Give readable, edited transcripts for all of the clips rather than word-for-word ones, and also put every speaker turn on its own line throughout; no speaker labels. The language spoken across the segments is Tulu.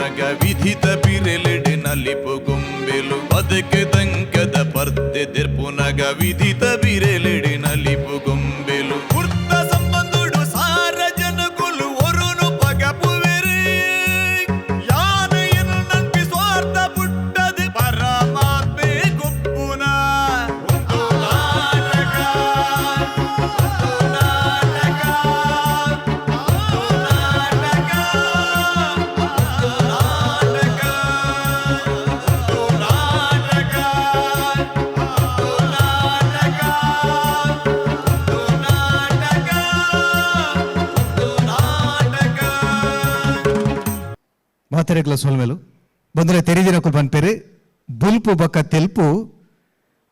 ದೆರ್ಪುನಗ ವಿಧಿತ ಬಿರೆಲೆಡೆ ನಲಿಪು ಗೊಂಬೆಲು. ಬದುಕು ದಂಕದ ಪರ್ದೆ ದೆರ್ಪುನಗ ವಿಧಿತ ಬಿರೆಲೆಡೆ ನಲಿಪು ಗೊಂಬೆಲು. ಕುರ್ತ ಸಂಬಂಧುಡು ಸಾರ ಜನಕುಲು ಒರುನು ಪಗಪುವೆರು. ಯಾನ ಎನ್ನಂಪಿ ಸ್ವಾರ್ಥ ಪುಟ್ಟದು ಪರಮಾತ್ಮೆ ಗೊಪ್ಪುನ. ಒಂದು ನಾಟಕ, ಒಂದು ನಾಟಕ, ಒಂದು ನಾಟಕ, ಒಂದು ನಾಟಕ, ಒಂದು ನಾಟಕ, ಒಂದು ನಾಟಕ, ಒಂದು ನಾಟಕ, ಒಂದು ನಾಟಕ.
ಮಾತೆರೆಗ್ಲ ಸೊಲ್ಮೆಲು. ಬಂದರೆ ತೆರಿದಿನಕು ಪನ್ಪೇರು, ಬುಲ್ಪು ಬೊಕ್ಕ ತೆಲ್ಪು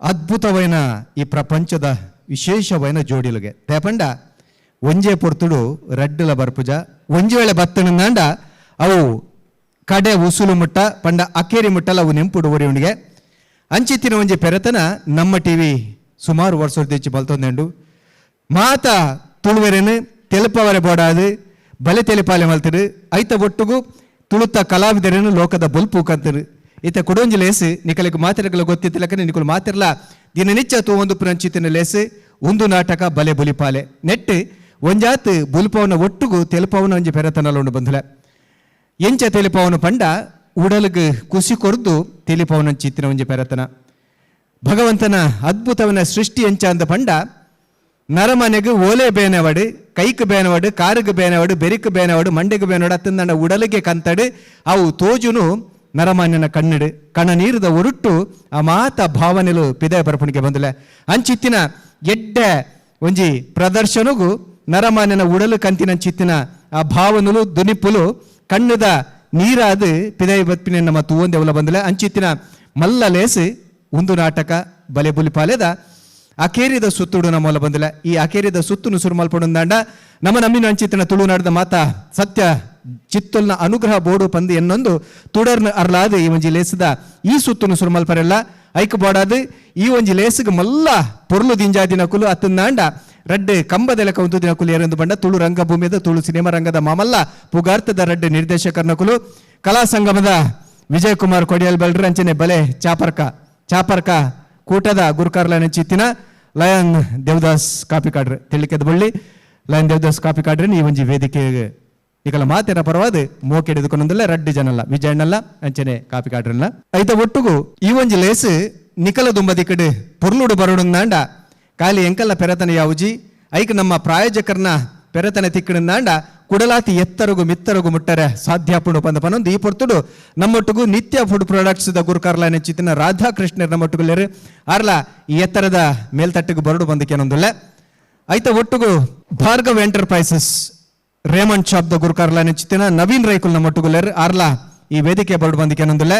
ಅದ್ಭುತವೈನ ಈ ಪ್ರಪಂಚದ ವಿಶೇಷವೈನ ಜೋಡಿಲುಗೆ. ತೇಪಂಡ ಒಂಜೆ ಪೊರ್ತುಡು ರಡ್ಡುಲ ಬರ್ಪುಜ. ಒಂಜಿ ವೇಳೆ ಬತ್ತಣಂದಾಂಡ ಅವು ಕಡೆ ಉಸುಲು ಮುಟ್ಟ ಪಂಡ ಅಕೇರಿ ಮುಟ್ಟಲ ಅವು ನೆಂಪುಡು ಒರಿಯುಣಿಗೆ. ಅಂಚಿತ್ತಿನ ಒಂಜಿ ಪೆರತನ ನಮ್ಮ ಟಿವಿ ಸುಮಾರು ವರ್ಷದ ಬಲ್ತೊಂದುಂಡು. ಮಾತ ತುಳುವೆರೆನು ತೆಲುಪವರೆ ಬೋಡಾದು ಬಲೆ ತೆಲಿಪಾಲೆ ಮಲ್ತಿರು. ಐತ ಒಟ್ಟುಗು ತುಳುತ್ತ ಕಲಾವಿದರೇನು ಲೋಕದ ಬೊಲ್ಪು ಕಂತರು. ಇತ್ತ ಕುಡೊಂಜಿ ಲೇಸ್ ನಿಕಲಿಗೆ ಮಾತೆರೆಗಳ ಗೊತ್ತಿತ್ತಲಕನೆ ನಿಕುಲು ಮಾತಿರ್ಲ ದಿನನಿತ್ಯ ತೂವೊಂದು ಪುನಂಚಿತ್ತಿನ ಲೇಸ್ ಒಂದು ನಾಟಕ ಬಲೆ ಬುಲಿಪಾಲೆ. ನೆಟ್ ಒಂಜಾತ್ ಬುಲ್ಪವನ ಒಟ್ಟುಗು ತೆಲುಪವನ ಒಂಜಿ ಪೆರತನಲ ಉಂಡು ಬಂಧುಲೆ. ಎಂಚ ತೆಲಿಪವನು ಪಂಡ ಉಡಲ್ಗ್ ಕುಸಿ ಕೊರ್ದು ತೆಲಿಪವನ ಚಿತ್ತಿನ ಒಂಜಿ ಪೆರತನ. ಭಗವಂತನ ಅದ್ಭುತವನ ಸೃಷ್ಟಿ ಎಂಚ ಅಂದ ಪಂಡ, ನರಮನೆಗೆ ಓಲೆ ಬೇನವಡು, ಕೈಕ್ ಬೇನವಡು, ಕಾರುಗ್ ಬೇನವಡು, ಬೆರಿಕ್ ಬೇನವಡು, ಮಂಡೆಗ್ ಬೇನವಡು, ಅತ್ತಂದಂಡ ಉಡಲಿಗೆ ಕಂತಡು. ಅವು ತೋಜುನು ನರಮಾನ್ಯನ ಕಣ್ಣಿಡು. ಕಣ ನೀರದ ಒರುಟ್ಟು ಆ ಮಾತ ಭಾವನೆಲು ಪಿದಯ ಬರಪಣಿಕೆ ಬಂದಿಲ್ಲ. ಅಂಚಿತ್ತಿನ ಎಡ್ಡೆ ಒಂಜಿ ಪ್ರದರ್ಶನಗು ನರಮಾನ್ಯನ ಉಡಲು ಕಂತಿನ ಚಿತ್ತಿನ ಆ ಭಾವನೆಲು ದುನಿಪುಲು ಕಣ್ಣುದ ನೀರಾದ ಪಿದಯ ಬತ್ಪಿನ ನಮ್ಮ ತೂವೊಂದೆವಲ ಬಂದಿಲ್ಲ. ಅಂಚಿತ್ತಿನ ಮಲ್ಲ ಲೇಸು ಒಂದು ನಾಟಕ ಬಲೆ ಬುಲಿಪಾಲೆದ ಅಕೇರಿದ ಸುತ್ತುಡು ನಮ್ಮಲ್ಲ ಬಂದಿಲ್ಲ. ಈ ಅಕೇರಿದ ಸುತ್ತುನು ಸುರು ಮಲ್ಪೊಡುಂದಾಂಡ ನಮ್ಮ ನಮ್ಮಿನ ಅಂಚಿತ್ತಿನ ತುಳುನಾಡದ ಮಾತಾ ಸತ್ಯ ಚಿತ್ತೊಲ್ನ ಅನುಗ್ರಹ ಬೋಡು ಪಂದು ಎನ್ನೊಂದು ತುಡರ್ನ ಅರ್ಲಾದ ಈ ಒಂಜಿ ಲೇಸದ ಈ ಸುತ್ತುನು ಸುರು ಮಲ್ಪರೆಲ್ಲ. ಐಕ್ ಬೋಡಾದ್ ಈ ಒಂಜಿ ಲೇಸಿಗೆ ಮಲ್ಲ ಪೊರ್ಲು ದಿಂಜಾದಿನಕುಲು ಅತ್ತಂದಾಂಡ ರಡ್ಡ್ ಕಂಬದೆಲಕ ಒಂದು ದಿನಕುಲು ಏರೆಂದು ಬಂಡ, ತುಳು ರಂಗಭೂಮಿದ, ತುಳು ಸಿನಿಮಾ ರಂಗದ ಮಾಮಲ್ಲ ಪುಗಾರ್ತದ ರಡ್ಡ್ ನಿರ್ದೇಶಕರ್ನಕುಲು, ಕಲಾ ಸಂಗಮದ ವಿಜಯ್ ಕುಮಾರ್ ಕೊಡಿಯಲ್ ಬಲ್ರ, ಅಂಚನೆ ಬಲೆ ಚಾಪರ್ಕ ಚಾಪರ್ಕ ಕೂಟದ ಗುರುಕಾರ್ಲನ ಚಿತ್ತಿನ ಲಯನ್ ದೇವದಾಸ್ ಕಾಪಿಕಾಡ್ರೆ. ತಿಳಿಕೆದ ಬಳ್ಳಿ ಲಯನ್ ದೇವದಾಸ್ ಕಾಪಿಕಾಡ್ರೆ ಈ ಒಂಜಿ ವೇದಿಕೆ ನಿಕಲ ಮಾತೆರ ಪರವಾದ ಮೋಕೆಡಿದುಕೊಂಡಲ್ಲ ರಡ್ಡು ಜನಲ್ಲ, ವಿಜಯಣ್ಣಲ್ಲ ಅಂಚನೆ ಕಾಪಿಕಾಡ್ರಲ್ಲ. ಐತ ಒಟ್ಟುಗು ಈ ಒಂಜಿ ಲೇಸ್ ನಿಕಲ ದುಂಬದಿ ಕಡೆ ಪೊರ್ಲುಡು ಬರುಡುಂದಾಂಡ ಖಾಲಿ ಎಂಕಲ್ಲ ಪೆರತನ ಯಾವುಜಿ, ಐಕ್ ನಮ್ಮ ಪ್ರಾಯೋಜಕರ್ನ ಪೆರತನ ತಿಕ್ಕಡಂದಾಂಡ ಕುಡಲಾತಿ ಎತ್ತರಗು ಮಿತ್ತರಗು ಮುಟ್ಟರೆ ಸಾಧ್ಯ ಪುಂಡು ಪಂದ ಪನೊಂದು ಈ ಪೊರ್ತುಡು ನಮ್ಮೊಟ್ಟುಗು ನಿತ್ಯ food products the ಗುರುಕಾರ್ಲಾನ ಚಿತ್ತಿನ ರಾಧಾಕೃಷ್ಣರ್ ನಮ್ಮೊಟ್ಟುಗು ಆರ್ಲ ಈ ಎತ್ತರದ ಮೇಲ್ತಟ್ಟಿಗೆ ಬರಡು ಬಂದಕ್ಕೇನೊಂದುಲ್ಲ. ಐತ ಒಟ್ಟುಗು Bhargav enterprises Raymond shop the ಗುರುಕಾರ್ಲಾನ ಚಿತ್ತಿನ Naveen ರೈಕುಲ್ ನಮ್ಮೊಟ್ಟುಗುಲ್ಲೇರ್. ಆರ್ಲ ಈ ವೇದಿಕೆ ಬರಡು ಬಂದಕ್ಕೇನೊಂದುಲ್ಲ.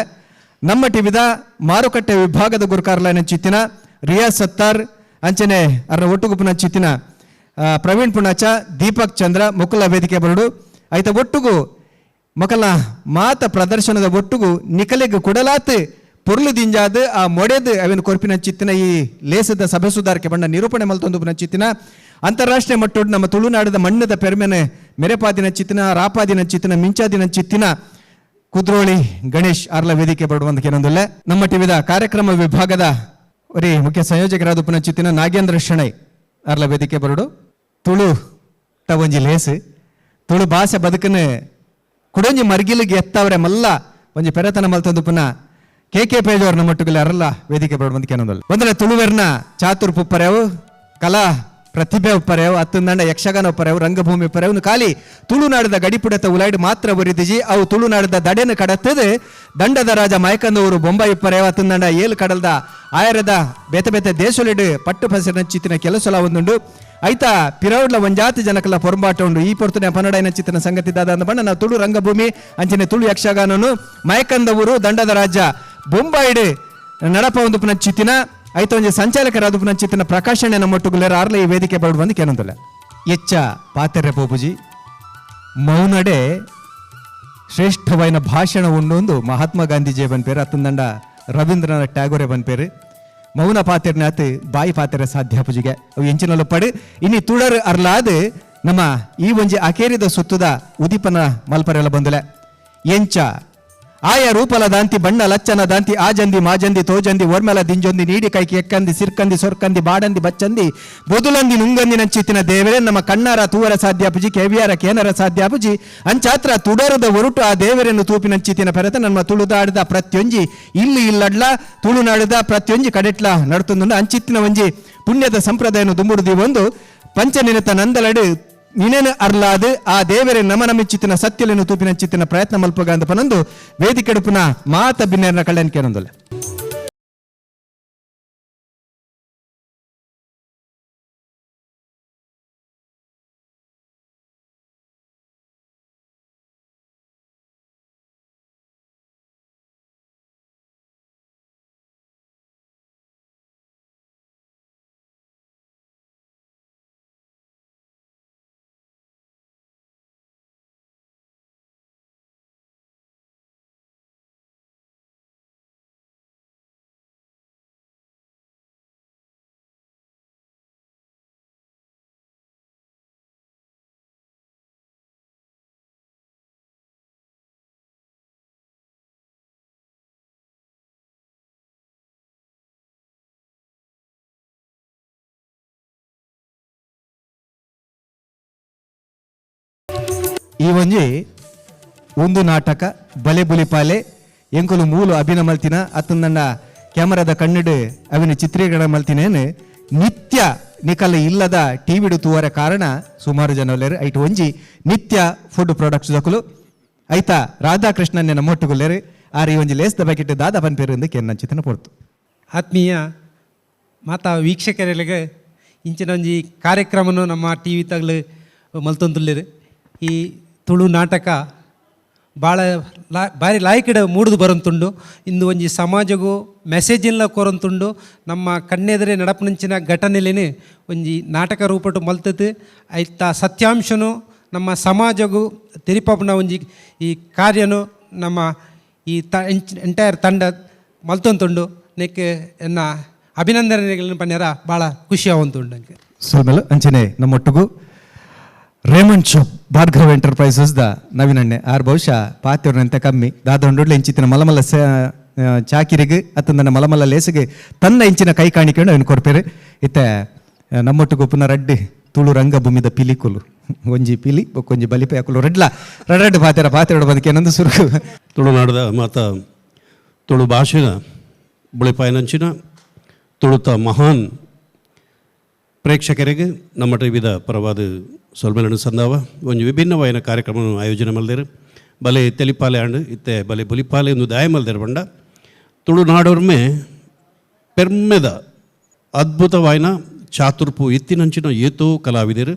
ನಮ್ಮ ಟಿವಿದ ಮಾರುಕಟ್ಟೆ ವಿಭಾಗದ ಗುರುಕಾರ್ಲಾನ ಚಿತ್ತಿನ ರಿಯಾಜ್ ಸತ್ತಾರ್, ಅಂಚನೆ ಅರ್ನ ಒಟ್ಟುಗುಪ್ಪುನ ಚಿತ್ತಿನ ಪ್ರವೀಣ್ ಪುಣಾಚ, ದೀಪಕ್ ಚಂದ್ರ ಮುಕುಲ ವೇದಿಕೆ ಬರಡು. ಐತ ಒಟ್ಟುಗು ಮಕಲ ಮಾತ ಪ್ರದರ್ಶನದ ಒಟ್ಟುಗು ನಿಕಲೆಗ್ ಕುಡಲಾತ್ ಪೊರ್ಲು ದಿಂಜಾದ್ ಆ ಮೊಡೆದು ಅವಿನ ಕೊರ್ಪಿನ ಚಿತ್ತಿನ ಈ ಲೇಸದ ಸಭೆ ಸುಧಾರಕ್ಕೆ ಬಣ್ಣ ನಿರೂಪಣೆ ಮಲ್ತೊಂದು ಚಿತ್ತಿನ, ಅಂತಾರಾಷ್ಟ್ರೀಯ ಮಟ್ಟೋಡು ನಮ್ಮ ತುಳುನಾಡದ ಮಣ್ಣದ ಪೆರ್ಮೆನೆ ಮೆರೆಪಾದಿನ ಚಿತ್ತಿನ, ರಾಪಾದಿನ ಚಿತ್ತಿನ, ಮಿಂಚಾದಿನ ಚಿತ್ತಿನ ಕುದ್ರೋಳಿ ಗಣೇಶ್ ಆರ್ಲ ವೇದಿಕೆ ಬರುವಂತ ಏನೊಂದಿಲ್ಲ. ನಮ್ಮ ಟಿವಿದ ಕಾರ್ಯಕ್ರಮ ವಿಭಾಗದ ಒರಿ ಮುಖ್ಯ ಸಂಯೋಜಕರಾದ ಪುನಃ ಚಿತ್ತಿನ ನಾಗೇಂದ್ರ ಶೆಣೈ ಆರ್ಲ ವೇದಿಕೆ ಬರಡು. ತುಳು ಒಂಜಿ ಲೇಸು ತುಳು ಭಾಷೆ ಬದುಕನ್ನು ಕುಡೊಂಜಿ ಮರ್ಗಿಲಿಗೆ ಎತ್ತವರೆ ಮಲ್ಲ ಒಂಜಿ ಪೆರತನ ಮಲ್ತೊಂದು ಪುನಃ ಕೆ ಕೆ ಪೇಜವ್ರ ನಮ್ಮೊಟ್ಟುಗಲ್ಲಿ ಅರಲ್ಲ ವೇದಿಕೆ ಬರುವಂತ ಏನೊಂದಲ್ಲ. ಒಂದನೇ ತುಳುವೆರ್ನ ಚಾತುರ್ ಪುಪ್ಪರೆವು, ಕಲಾ ಪ್ರತಿಭೆ ಉಪ್ಪರೆವು, ಅತ್ತಂದಂಡ ಯಕ್ಷಗಾನ ಉಪ್ಪರೆವು, ರಂಗಭೂಮಿ ಉಪ್ಪರೆವು, ಖಾಲಿ ತುಳುನಾಡದ ಗಡಿಪುಡತ ಉಲಾಯ್ಡ್ ಮಾತ್ರ ಬರಿದಿಜಿ. ಅವು ತುಳುನಾಡದ ದಡೆನ ಕಡತ್ತದು. ದಂಡದ ರಾಜ ಮಯಕಂದವರು ಬೊಂಬಾಯಿ ಉಪ್ಪರೆವು, ಅತ್ತಂದಂಡ ಏಳು ಕಡಲ್ದ ಆಯರದ ಬೇತೆ ಬೇತೆ ದೇಶೊಲೆಡ್ ಪಟ್ಟು ಪಸರಿನ ಚಿತ್ತಿನ ಕೆಲಸಲ ಒಂದುಂಡು. ಐತ ಪಿರೌಡ್ಲ ಒಂಜಾತಿ ಜನಕಲ ಪೊರಂಬಾಟ ಉಂಡು. ಈ ಪೊರ್ತುನೆ ಪನ್ನಡೈನ ಚಿತ್ತಿನ ಸಂಗತಿ ದಾದ ಅಂದ ಬಣ್ಣ, ನಾವು ತುಳು ರಂಗಭೂಮಿ ಅಂಚನೆ ತುಳು ಯಕ್ಷಗಾನನು ಮಯಕಂದವರು ದಂಡದ ರಾಜ ಬೊಂಬಾಯಿಡ್ ನಡಪ ಒಂದು ಪುನಃ ಚಿತ್ತಿನ ಐತ ಒಂಜಿ ಸಂಚಾಲಕರಾದ ಪುನಃ ಚಿತ್ತಿನ ಪ್ರಕಾಶಣ್ಣ ನಮ್ಮೊಟ್ಟುಗುಲೇರ. ಆರ್ಲ ಈ ವೇದಿಕೆ ಬರಡು ಬಂದು ಕೇನೊಂದಲ್ಲ. ಎಚ್ಚ ಪಾತೆರೆ ಪೋಪುಜಿ. ಮೌನಡೆ ಶ್ರೇಷ್ಠವಾಯಿನ ಭಾಷಣ ಉಂಡು ಮಹಾತ್ಮ ಗಾಂಧೀಜಿ ಬನ್ಪೇರು, ಅತ್ತಂದಂಡ ರವೀಂದ್ರನಾಥ್ ಟ್ಯಾಗೋರೆ ಬನ್ಪೇರು. ಮೌನ ಪಾತೆರ್ನಾತ್ ಬಾಯಿ ಪಾತೆರೆ ಸಾಧ್ಯ ಪೂಜಿಗೆ. ಅವು ಎಂಚಿನಲೊಪ್ಪಡು ಇನಿ ತುಡರ್ ಅರ್ಲಾದ್ ನಮ್ಮ ಈ ಒಂಜಿ ಅಕೇರಿದ ಸುತ್ತುದ ಉದಿಪನ ಮಲ್ಪರೆಲ್ಲ ಬಂದುಲೆ. ಎಂಚ ಆಯ ರೂಪಲ ದಾಂತಿ ಬಣ್ಣ ಲಚ್ಚನ ದಾಂತಿ ಆಜಂದಿ ಮಾಜಂದಿ ತೋಜಂದಿ ಒರ್ಮೆಲ ದಿಂಜೊಂದಿ ನೀಡಿ ಕೈಕಿ ಎಕ್ಕಂದಿ ಸಿರ್ಕಂದಿ ಸೊರ್ಕಂದಿ ಬಾಡಂದಿ ಬಚ್ಚಂದಿ ಬೊದುಲಂದಿ ನುಂಗಂದಿ ನಂಚಿತ್ತಿನ ದೇವರೇ ನಮ್ಮ ಕಣ್ಣಾರ ತೂವರ ಸಾಧ್ಯ ಪುಜಿ ಕೆವಿಯಾರ ಕೇನರ ಸಾಧ್ಯ ಪುಜಿ ಅಂಚಾತ್ರ ತುಡರದ ಒರುಟು ಆ ದೇವರನ್ನು ತೂಪಿನಂಚಿತ್ತಿನ ಪೆರತ ನಮ್ಮ ತುಳುದಾಡದ ಪ್ರತ್ಯೊಂಜಿ ಇಲ್ಲಿ ಇಲ್ಲಡ್ಲ ತುಳುನಾಡದ ಪ್ರತ್ಯೊಂಜಿ ಕಡೆಟ್ಲ ನಡ್ತೊಂದುಂಡು ಅಂಚಿತ್ತಿನ ಒಂಜಿ ಪುಣ್ಯದ ಸಂಪ್ರದಾಯನು ದುಂಬುಡುದಿ ಒಂದು ಪಂಚನಿರತ ನಂದಲಡು ನಿನೇನು ಅರ್ಲಾದು ಆ ದೇವರೇ ನಮನ ಮಿಚ್ಚಿತ್ತಿನ ಸತ್ಯಲೆನು ತೂಪಿನ ಚಿತ್ತಿನ ಪ್ರಯತ್ನ ಮಲ್ಪಗ ಅಂತ ಪನೊಂದು ವೇದಿಕೆಡುಪುನ ಮಾತ ಬಿನ್ನೇರ್ನ ಕಳ್ಳನ್ ಕೇನೊಂದುಲ್ಲ. ಈ ಒಂಜಿ ಒಂದು ನಾಟಕ ಬಲೆ ಬುಲಿಪಾಲೆ ಎಂಕುಲು ಮೂಲು ಅಭಿನಯ ಮಲ್ತಿನ ಅತ್ತಂದಣ್ಣ ಕ್ಯಾಮರಾದ ಕಣ್ಣಿಡು ಅವಿನ ಚಿತ್ರೀಕರಣ ಮಲ್ತಿನೇನು ನಿತ್ಯ ನಿಕಲ ಇಲ್ಲದ ಟಿವಿಡು ತೂವರ ಕಾರಣ ಸುಮಾರು ಜನ ಒಲ್ಲೆರು. ಐಟ್ ಒಂಜಿ ನಿತ್ಯ ಫುಡ್ ಪ್ರಾಡಕ್ಟ್ಸ್ ದಕುಲು ಐತ ರಾಧಾಕೃಷ್ಣನ್ ನಮ್ಮೊಟ್ಟುಗುಲ್ಲೇರು ಆರ್ ಈ ಒಂಜಿ ಲೇಸ್ದ ಬಕೆಟ್ ದಾದ ಪನ್ಪೇರು ಎಂದು ಕೆನ್ನಂಚಿತನ ಪೊರ್ತು.
ಆತ್ಮೀಯ ಮಾತಾ ವೀಕ್ಷಕರಿಗೆ ಇಂಚಿನ ಒಂಜಿ ಕಾರ್ಯಕ್ರಮನು ನಮ್ಮ ಟಿ ವಿ ತಗಲು ಮಲ್ತೊಂದುಲ್ಲೆರು. ಈ ತುಳು ನಾಟಕ ಭಾಳ ಬಾರಿ ಲಾಯ್ಕಿಡ ಮೂಡುದು ಬರಂತುಂಡು. ಇಂದು ಒಂಜಿ ಸಮಾಜಗೂ ಮೆಸೇಜಿಲ್ಲ ಕೊರಂತುಂಡು. ನಮ್ಮ ಕಣ್ಣೆದರೆ ನಡಪನಂಚಿನ ಘಟನೆಲೇನೆ ಒಂಜಿ ನಾಟಕ ರೂಪಟು ಮಲ್ತದು ಐತ ಸತ್ಯಾಂಶನು ನಮ್ಮ ಸಮಾಜಗೂ ತೆರಿಪಾಪುನ ಒಂಜಿ ಈ ಕಾರ್ಯನು ನಮ್ಮ ಈ ಎಂಟೈರ್ ತಂಡ ಮಲ್ತೊಂತುಂಡು. ನೆಕ್ ಎನ್ನ ಅಭಿನಂದನೆಗಳನ್ನು ಪನ್ಯಾರ ಭಾಳ ಖುಷಿ ಆವಂತುಂಡು ನಂಗೆ.
ಸೊಲ್ಮೆಲು ಅಂಚನೆ ನಮ್ಮೊಟ್ಟಿಗೂ Raymond shop Bhargava enterprises the ನವೀನಣ್ಣೆ R ಬಹುಶಃ ಪಾತ್ಯವ್ರನ್ನಂತೆ ಕಮ್ಮಿ ದಾದ ಇಂಚಿತ್ತಿನ ಮಲಮಲ್ಲ ಚಾಕಿರಿಗೆ ಅತ್ತಂದನ ಮಲಮಲ್ಲ ಲೇಸಿಗೆ ತನ್ನ ಇಂಚಿನ ಕೈ ಕಾಣಿಕೊಂಡು ಅವನು ಕೊರ್ಪೇರು. ಇತ್ತೆ ನಮ್ಮೊಟ್ಟಿಗೂ ಪುನಃ ರಡ್ಡಿ ತುಳು ರಂಗಭೂಮಿದ ಪಿಲಿಕುಲು ಒಂಜಿ ಪಿಲಿ ಬೊಕ್ಕೊಂಜಿ ಬಲಿಪೆ ಅಕುಲು ರಡ್ಲ ರಡ್ರಡ್ಡು ಪಾತೆರ ಪಾತೆರಡು ಬದಕ್ಕೆ ಏನೊಂದು ಸುರುಕು.
ತುಳುನಾಡದ ಮಾತ ತುಳು ಭಾಷೆನ ಬುಳಿಪಾಯನಂಚಿನ ತುಳುತ ಮಹಾನ್ ಪ್ರೇಕ್ಷಕರಿಗೆ ನಮ್ಮ ಟಿವಿದ ಪರವಾದ ಸೊಲ್ಮೆಲನು ಸಂದಾವ ಒಂದು ವಿಭಿನ್ನವಾಯಿನ ಕಾರ್ಯಕ್ರಮ ಆಯೋಜನೆ ಮಲ್ದೇರು. ಬಲೆ ತೆಲಿಪಾಲೆ ಆಂಡ್ ಇತ್ತೆ ಬಲೆ ಬುಲಿಪಾಲೆ ಒಂದು ದಾಯ ಮಲ್ದೇರು ಬಂಡ ತುಳುನಾಡೋರ್ಮೆ ಪೆರ್ಮೆದ ಅದ್ಭುತವಾಯಿನ ಚಾತುರ್ಪು ಇತ್ತಿನಂಚಿನ ಏತೋ ಕಲಾವಿದರು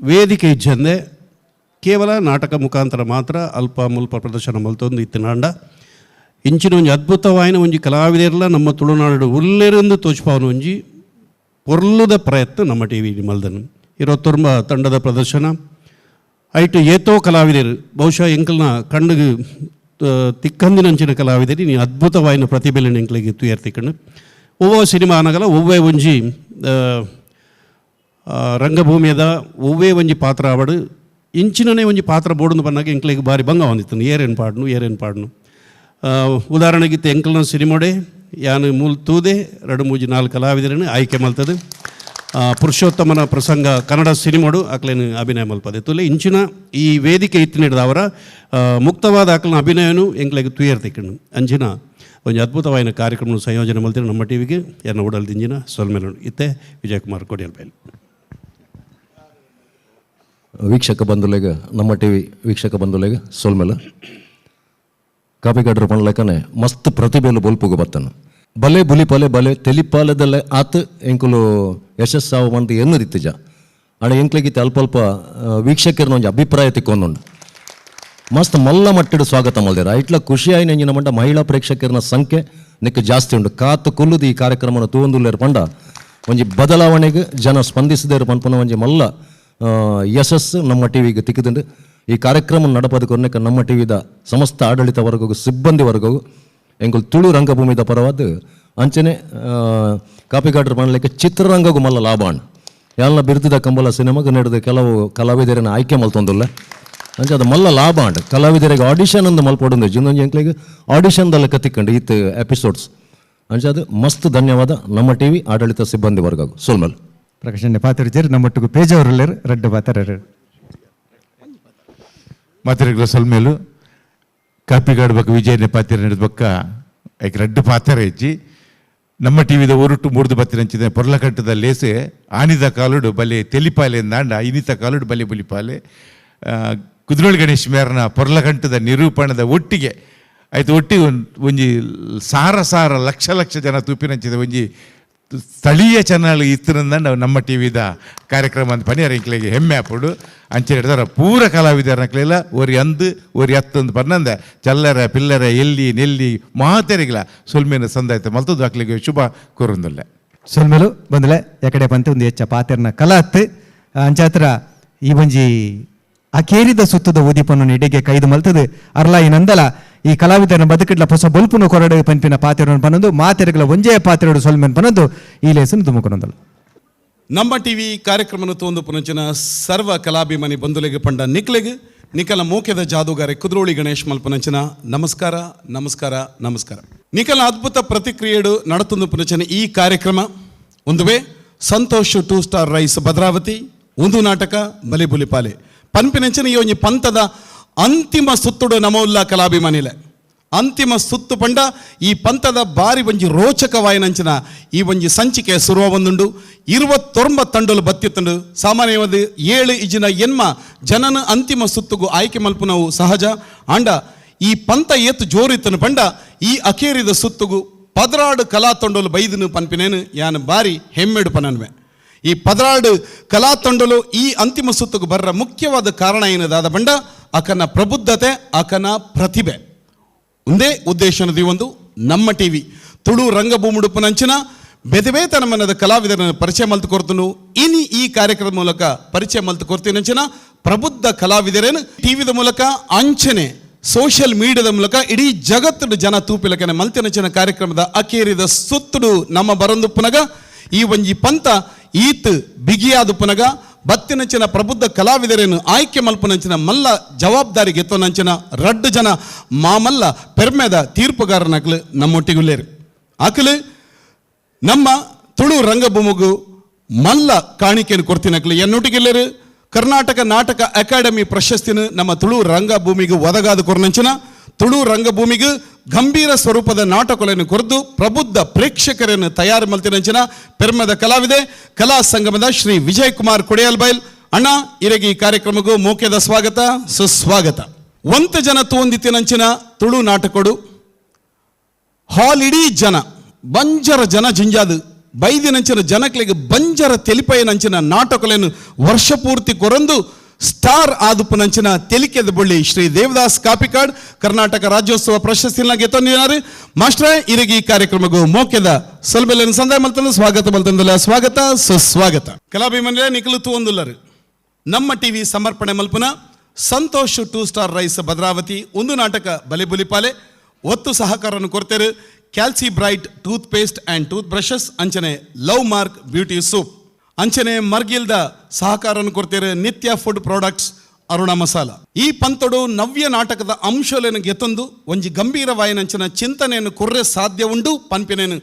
ವೇದಿಕೆ ಇಜ್ಜಂದೆ ಕೇವಲ ನಾಟಕ ಮುಖಾಂತರ ಮಾತ್ರ ಅಲ್ಪ ಮುಲ್ಪ ಪ್ರದರ್ಶನ ಮಲ್ತೊಂದು ಇತ್ತಿನಾಂಡ ಇಂಚಿನ ಒಂಜಿ ಅದ್ಭುತವಾಯಿನ ಒಂಜಿ ಕಲಾವಿದರೆಲ್ಲ ನಮ್ಮ ತುಳುನಾಡು ಉಲ್ಲೇರೆಂದು ತೋಚ್ಪಾವನ ಒಂಜಿ ಪೊರ್ಲುದ ಪ್ರಯತ್ನ ನಮ್ಮ ಟಿ ವಿ ಮಲ್ದನು. ಇರೋತ್ತೊರ್ಂಬ ತಂಡದ ಪ್ರದರ್ಶನ ಐಟು ಏತೋ ಕಲಾವಿದರು ಬಹುಶಃ ಎಂಕಲ್ನ ಕಣ್ಣಿಗೆ ತಿಕ್ಕಂದಿನಂಚಿನ ಕಲಾವಿದರು ನೀ ಅದ್ಭುತವಾಯಿನ ಪ್ರತಿಭೆಲೆನ್ ಎಂಕ್ಲೆಗ್ ತೂಯರ್ ತಿಕ್ಕಂಡು. ಒವ್ವ ಸಿನಿಮಾ ಆನಗಲ ಒವ್ವೇ ಒಂಜಿ ರಂಗಭೂಮಿಯದ ಒವ್ವೇ ಒಂಜಿ ಪಾತ್ರ ಆವಡು ಇಂಚಿನನೇ ಒಂಜಿ ಪಾತ್ರ ಬೋಡುಂದು ಪನ್ನಾಗ ಎಂಕ್ಲೆಗ್ ಬಾರಿ ಭಂಗ ಹೊಂದಿತ್ತು. ಏರೇನು ಪಾಡ್ನು ಏರೇನು ಪಾಡ್ನು. ಉದಾಹರಣೆಗಿತ್ತು ಎಂಕಲ್ನ ಸಿನಿಮೋಡೆ ಯಾನು ಮೂಲ ತೂದೆ 2 3 4 ಕಲಾವಿದರನ್ನು ಆಯ್ಕೆ ಮಲ್ತದೆ. ಪುರುಷೋತ್ತಮನ ಪ್ರಸಂಗ ಕನ್ನಡ ಸಿನಿಮಾಡು ಅಕ್ಲೇನು ಅಭಿನಯ ಮಲ್ಪದೆ ತುಲೆ ಇಂಚಿನ ಈ ವೇದಿಕೆ ಇತ್ತಿನಿಡ್ದ ಅವರ ಮುಕ್ತವಾದ ಅಕ್ಲನ ಅಭಿನಯನು ಎಂಕ್ಲೆಗ್ ತುಯರ್ ತಿಕ್ಕಂಡು. ಅಂಚಿನ ಒಂಜಿ ಅದ್ಭುತವಾಯಿನ ಕಾರ್ಯಕ್ರಮ ಸಂಯೋಜನೆ ಮಲ್ತಿನ ನಮ್ಮ ಟಿ ವಿಗೆ ಎನ್ನ ಉಡಲ್ ದಿಂಜಿನ ಸೊಲ್ಮೆಲು. ಇತ್ತೆ ವಿಜಯಕುಮಾರ್ ಕೊಡಿಯಲ್ಬೈಲ್.
ವೀಕ್ಷಕ ಬಂಧುಲೆಗ್ ನಮ್ಮ ಟಿ ವಿ ವೀಕ್ಷಕ ಬಂಧುಲೆಗ್ ಸೊಲ್ಮೆಲು. ಕಾಪಿಕಾಡ್ರ ಪಣ್ಲೆಕ್ಕನೆ ಮಸ್ತ್ ಪ್ರತಿಭೆಲು ಬೊಲ್ಪುಗು ಬತ್ತನು. ಬಲೆ ಬುಲಿಪಾಲೆ ಬಲೆ ತೆಲಿಪಾಲದಲ್ಲೇ ಆತ್ ಎಂಕುಲು ಯಶಸ್ಸಾವು ಮಂತ್ ಎನ್ನುದಿತ್ತಿಜ ಅಣ ಎಂಕ್ಲೆಗಿತ್ತೆ ಅಲ್ಪ ಅಲ್ಪ ವೀಕ್ಷಕರನ್ನ ಒಂಜಿ ಅಭಿಪ್ರಾಯ ತಿಕ್ಕೊಂದುಂಡು. ಮಸ್ತ್ ಮಲ್ಲ ಮಟ್ಟಡು ಸ್ವಾಗತ ಮಲ್ದೇರ. ಐಟ್ಲ ಖುಷಿ ಆಯಿನ ಎಂಜಿನ ಮಂಡ ಮಹಿಳಾ ಪ್ರೇಕ್ಷಕರನ ಸಂಖ್ಯೆ ನಿಕ್ ಜಾಸ್ತಿ ಉಂಡು. ಕಾತು ಕುಲ್ಲುದು ಈ ಕಾರ್ಯಕ್ರಮನ ತೂವೊಂದುಲ್ಲೇರು ಪಂಡ ಒಂಜಿ ಬದಲಾವಣೆಗೆ ಜನ ಸ್ಪಂದಿಸದೇರು ಪನ್ಪುನ ಒಂಜಿ ಮಲ್ಲ ಯಶಸ್ಸು ನಮ್ಮ ಟಿ ವಿಗೆ ತಿಕ್ಕಿದುಂಡು. ಈ ಕಾರ್ಯಕ್ರಮ ನಡಪದಕ್ಕೆ ನಮ್ಮ ಟಿ ವಿದ ಸಮಸ್ತ ಆಡಳಿತ ವರ್ಗಗೂ ಸಿಬ್ಬಂದಿ ವರ್ಗಗೂ ಎಂಕುಲು ತುಳು ರಂಗಭೂಮಿದ ಪರವಾದ ಅಂಚನೆ ಕಾಪಿಕಾಡ್ರ ಪಣಲಿಕ್ಕೆ ಚಿತ್ರರಂಗಗೂ ಮಲ್ಲ ಲಾಭ ಅಣ್ಣ. ಯಾಲ್ನ ಬಿರುದುದ ಕಂಬಲ ಸಿನಿಮಾಗ ನಡೆದ ಕೆಲವು ಕಲಾವಿದರನ್ನ ಆಯ್ಕೆ ಮಲ್ತೊಂದುಲ್ಲ. ಅಂಚ ಅದು ಮಲ್ಲ ಲಾಭ ಆಂಡ್. ಕಲಾವಿದರಿಗೆ ಆಡಿಷನ್ ಅಂದು ಮಲ್ಪೊಡೊಂದು ಇನ್ನೊಂದು ಎಂಕ್ಲೆಗ್ ಆಡಿಷನ್ ದಲ್ಲ ಕತಿಕ್ಕಂಡು ಇತ್ತು ಎಪಿಸೋಡ್ಸ್. ಅಂಚ ಅದು ಮಸ್ತ್ ಧನ್ಯವಾದ ನಮ್ಮ ಟಿ ವಿ ಆಡಳಿತ ಸಿಬ್ಬಂದಿ ವರ್ಗ ಸೋಲ್ಮಲ್.
ಪ್ರಕಾಶ್ ಪಾತ್ರ ನಮ್ಮೊಟ್ಟಿಗೆ ಪೇಜವರುಲ್ಲೇರು ರಡ್ಡು ಪಾತ್ರ
ಮಾತಿರಗ್ಲ ಸೊಲ್ಮೇಲು ಕಾಪಿಗಾಡು ಬಕ್ಕ ವಿಜಯನೆ ಪಾತ್ರ ನಡೆದ ಬಕ್ಕ ಐಕ್ ರಡ್ಡು ಪಾತ್ರ ಹೆಚ್ಚಿ ನಮ್ಮ ಟಿ ವಿದ ಒರುಟು ಮೂರ್ದು ಬತ್ತಿನಂಚಿದ ಪೊರ್ಲಕಟ್ಟದ ಲೇಸೆ ಆನಿದ ಕಾಲುಡು ಬಲೆ ತೆಲಿಪಾಲೆ ಎಂದಾಂಡ ಇನಿತ ಕಾಲುಡು ಬಲೆ ಬುಲಿಪಾಲೆ. ಕುದ್ರೋಳಿ ಗಣೇಶ್ ಮೇರನ ಪೊರ್ಲಕಂಟದ ನಿರೂಪಣದ ಒಟ್ಟಿಗೆ ಆಯ್ತು ಒಟ್ಟಿಗೆ ಒಂಜಿ ಸಾರ ಸಾರ ಲಕ್ಷ ಲಕ್ಷ ಜನ ತೂಪಿನಂಚಿದ ಒಂಜಿ ಸ್ಥಳೀಯ ಚಾನಲ್ ಇತ್ತಿನಿಂದ ನಮ್ಮ ಟಿ ವಿದ ಕಾರ್ಯಕ್ರಮ ಅಂತ ಪನಿಯರ್ ಎಂಕ್ಲೆಗೆ ಹೆಮ್ಮೆ ಆಪುಡು. ಅಂಚೆ ಹಿಡ್ದಾರ ಪೂರ ಕಲಾವಿದರನಕ್ಲೆಲ್ಲ ಒರಿ ಅಂದು ಒರಿ ಅತ್ತಂದು ಪನ್ನಂದ ಚಲ್ಲರ ಪಿಲ್ಲರ ಎಲ್ಲಿ ನೆಲ್ಲಿ ಮಾತೆರಿಗಿಲ್ಲ ಸೊಲ್ಮೇನ ಸಂದಾಯ್ತ ಮಲ್ತದ್ದು ಅಕ್ಲಿಗೆ ಶುಭ ಕೋರುಂದಿಲ್ಲ.
ಸೊಲ್ಮೇಲು ಬಂದಲೆ ಯಾಕಡೆ ಪಂತೆ ಒಂದು ಹೆಚ್ಚ ಪಾತೆರ್ನ ಕಲಾತ್ ಅಂಚಾತ್ರ ಈ ಒಂಜಿ ಅಕೇರಿದ ಸುತ್ತದ ಉದಿಪನ್ನು ಇಡಿಗೆ ಕೈದು ಮಲ್ತದು ಅರ್ಲ ಈ ನಂದಲ ಈ ಕಲಾವಿದರನ ಬದುಕಿಡ್ಲ ಹೊಸ ಬೊಲ್ಪುನು ಕೊರಡು ಪನ್ಪಿನ ಪಾತೆರನ್ನು ಪನ್ನೊಂದು ಮಾತೆರಗಳ ಒಂಜೇ ಪಾತೆರಡು ಸೊಲ್ಮೆನ್ ಪನ್ನೊಂದು ಈ ಲೇಸನ್ನು ತುಮುಕೊನೊಂದಲ್ಲ.
ನಮ್ಮ ಟಿವಿ ಕಾರ್ಯಕ್ರಮನ ತೋಂದು ಪುನಂಚಿನ ಸರ್ವ ಕಲಾಭಿಮಾನಿ ಬಂಧುಲೆಗೆ ಪಂಡ ನಿಕ್ಲೆಗ್ ನಿಕಲ ಮೋಕೆದ ಜಾದೂಗಾರೆ ಕುದ್ರೋಳಿ ಗಣೇಶ್ ಮಲ್ಪನಂಚಿನ ನಮಸ್ಕಾರ ನಮಸ್ಕಾರ ನಮಸ್ಕಾರ. ನಿಕಲ ಅದ್ಭುತ ಪ್ರತಿಕ್ರಿಯೆಡು ನಡತೊಂದು ಪುನಂಚಿನ ಈ ಕಾರ್ಯಕ್ರಮ ಒಂದುವೇ ಸಂತೋಷ್ 2 ಸ್ಟಾರ್ ರೈಸ್ ಭದ್ರಾವತಿ ಒಂದು ನಾಟಕ ಬಲಿ ಬುಲಿಪಾಲೆ ಪನ್ಪಿನಂಚಿನ ಈ ಒಂಜಿ ಪಂಥದ ಅಂತಿಮ ಸುತ್ತುಡು ನಮೌಲ್ಲ ಕಲಾಭಿಮಾನಿಲೆ ಅಂತಿಮ ಸುತ್ತು ಪಂಡ ಈ ಪಂಥದ ಬಾರಿ ಒಂಜಿ ರೋಚಕವಾಯಿನಂಚಿನ ಈ ಒಂಜಿ ಸಂಚಿಕೆ ಸುರುವ ಒಂದುಂಡು 29 ತಂಡಲು ಬತ್ತಿತ್ತುಂಡು. ಸಾಮಾನ್ಯವಾದ 7 ಇಜಿನ ಎನ್ಮ ಜನನ ಅಂತಿಮ ಸುತ್ತುಗು ಆಯ್ಕೆ ಮಲ್ಪುನವು ಸಹಜ. ಆಂಡ ಈ ಪಂಥ ಏತು ಜೋರಿತ್ತನು ಪಂಡ ಈ ಅಕೇರಿದ ಸುತ್ತುಗು 16 ಕಲಾ ತಂಡಲು ಬೈದನು ಪನ್ಪಿನೇನು ಯಾನು ಬಾರಿ ಹೆಮ್ಮೆಡು ಪನನ್ವೆ. ಈ 16 ಕಲಾ ತಂಡಲು ಈ ಅಂತಿಮ ಸುತ್ತುಗು ಬರ್ರ ಮುಖ್ಯವಾದ ಕಾರಣ ಏನದಾದ ಬಂಡ ಅಕನ ಪ್ರಬುದ್ಧತೆ ಅಕನ ಪ್ರತಿಭೆ ಒಂದೇ ಉದ್ದೇಶನದಿ ಒಂದು ನಮ್ಮ ಟಿ ವಿ ತುಳು ರಂಗಭೂಮಿಡುಪನಂಚಿನ ಬೆದವೇತನ ಮನದ ಕಲಾವಿದರನ್ನು ಪರಿಚಯ ಮಲ್ತು ಕೊರ್ತನು. ಇನಿ ಈ ಕಾರ್ಯಕ್ರಮದ ಮೂಲಕ ಪರಿಚಯ ಮಲ್ತು ಕೊರ್ತಿನಂಚಿನ ಪ್ರಬುದ್ಧ ಕಲಾವಿದರೇನು ಟಿವಿದ ಮೂಲಕ ಅಂಚನೆ ಸೋಷಿಯಲ್ ಮೀಡಿಯಾದ ಮೂಲಕ ಇಡೀ ಜಗತ್ತು ಜನ ತೂಪಿಲಕನೆ ಮಲ್ತಿನಂಚಿನ ಕಾರ್ಯಕ್ರಮದ ಅಕೇರಿದ ಸುತ್ತುಡು ನಮ್ಮ ಬರಂದು ಪುನಗ ಈ ಒಂಜಿ ಪಂಥ ಈತ್ ಬಿಗಿಯಾದ ಪುನಗ ಬತ್ತಿನಂಚಿನ ಪ್ರಬುದ್ಧ ಕಲಾವಿದರೇನು ಆಯ್ಕೆ ಮಲ್ಪನಂಚಿನ ಮಲ್ಲ ಜವಾಬ್ದಾರಿ ಗೆತ್ತೋನಂಚಿನ ರಡ್ಡು ಜನ ಮಾಮಲ್ಲ ಪೆರ್ಮೆದ ತೀರ್ಪುಗಾರನಕ್ಲು ನಮ್ಮೊಟ್ಟಿಗುಲ್ಲೇರು. ಆಕಲು ನಮ್ಮ ತುಳು ರಂಗಭೂಮಿಗೂ ಮಲ್ಲ ಕಾಣಿಕೆಯನ್ನು ಕೊಡ್ತೀನಕ್ಲು ಎನ್ನೊಟ್ಟಿಗೆಲ್ಲೇರು. ಕರ್ನಾಟಕ ನಾಟಕ ಅಕಾಡೆಮಿ ಪ್ರಶಸ್ತಿನ ನಮ್ಮ ತುಳು ರಂಗಭೂಮಿಗೂ ಒದಗಾದ ಕೊರ್ನಂಚಿನ ತುಳು ರಂಗಭೂಮಿಗೂ ಗಂಭೀರ ಸ್ವರೂಪದ ನಾಟಕಗಳನ್ನು ಕೊರೆದು ಪ್ರಬುದ್ಧ ಪ್ರೇಕ್ಷಕರನ್ನು ತಯಾರು ಮಲ್ತಿನಂಚಿನ ಪೆರ್ಮದ ಕಲಾವಿದೆ ಕಲಾ ಸಂಗಮದ ಶ್ರೀ ವಿಜಯ್ ಕುಮಾರ್ ಕೊಡಿಯಲ್ಬೈಲ್ ಅಣ್ಣ ಇರಗಿ ಈ ಕಾರ್ಯಕ್ರಮಕ್ಕೂ ಮೋಕ್ಯದ ಸ್ವಾಗತ ಸುಸ್ವಾಗತ. ಒಂತ ಜನ ತೋಂದಿತ್ತಿನಂಚಿನ ತುಳು ನಾಟಕಡು ಹಾಲ್ ಇಡೀ ಜನ ಬಂಜರ ಜನ ಜಿಂಜಾದು ಬೈದಿನಂಚಿನ ಜನಕ್ಲೆಗ್ ಬಂಜರ ತೆಲಿಪೈನಂಚಿನ ನಾಟಕಗಳನ್ನು ವರ್ಷ ಪೂರ್ತಿ ಕೊರಂದು ಸ್ಟಾರ್ ಆದುಪುನಂಚಿನ ತೆಲಿಕೆದ ಬಳ್ಳಿ ಶ್ರೀ ದೇವದಾಸ್ ಕಾಪಿಕಾಡ್ ಕರ್ನಾಟಕ ರಾಜ್ಯೋತ್ಸವ ಪ್ರಶಸ್ತಿನ ಗೆತ್ತೊಂದಿದ್ದಾರೆ. ಮಾಸ್ಟ್ರ ಇರಗಿ ಈ ಕಾರ್ಯಕ್ರಮಕ್ಕೂ ಮೋಕ್ಯದ ಸೊಲ್ಬೆಲ್ಲನ್ನು ಸಂದಾಯ ಮಲ್ತಂದು ಸ್ವಾಗತ ಮಲ್ತಂದಿಲ್ಲ ಸ್ವಾಗತ ಸುಸ್ವಾಗತ. ಕಲಾಭಿಮಾನಿಗಳೇ ನಿಖಲು ತೂವೊಂದುಲ್ಲರು ನಮ್ಮ ಟಿವಿ ಸಮರ್ಪಣೆ ಮಲ್ಪುನ ಸಂತೋಷ್ 2 ಸ್ಟಾರ್ ರೈಸ್ ಭದ್ರಾವತಿ ಒಂದು ನಾಟಕ ಬಲಿ ಬುಲಿಪಾಲೆ ಒತ್ತು ಸಹಕಾರವನ್ನು ಕೊಡ್ತೇರು Calci Bright toothpaste and tooth brushes ಅಂಚನೆ ಲವ್ ಮಾರ್ಕ್ ಬ್ಯೂಟಿ ಸೋಪ್ ಅಂಚನೆ ಮರ್ಗಿಲ್ದ ಸಹಕಾರವನ್ನು ಕೊಡ್ತೇರು ನಿತ್ಯ ಫುಡ್ ಪ್ರಾಡಕ್ಟ್ಸ್ ಅರುಣ ಮಸಾಲ. ಈ ಪಂತೊಡು ನವ್ಯ ನಾಟಕದ ಅಂಶಗಳನ್ನು ಗೆತ್ತೊಂದು ಒಂಜಿ ಗಂಭೀರ ವಾಯನಂಚಿನ ಚಿಂತನೆಯನ್ನು ಕೊರ್ರೆ ಸಾಧ್ಯ ಉಂಡು ಪನ್ಪಿನೇನು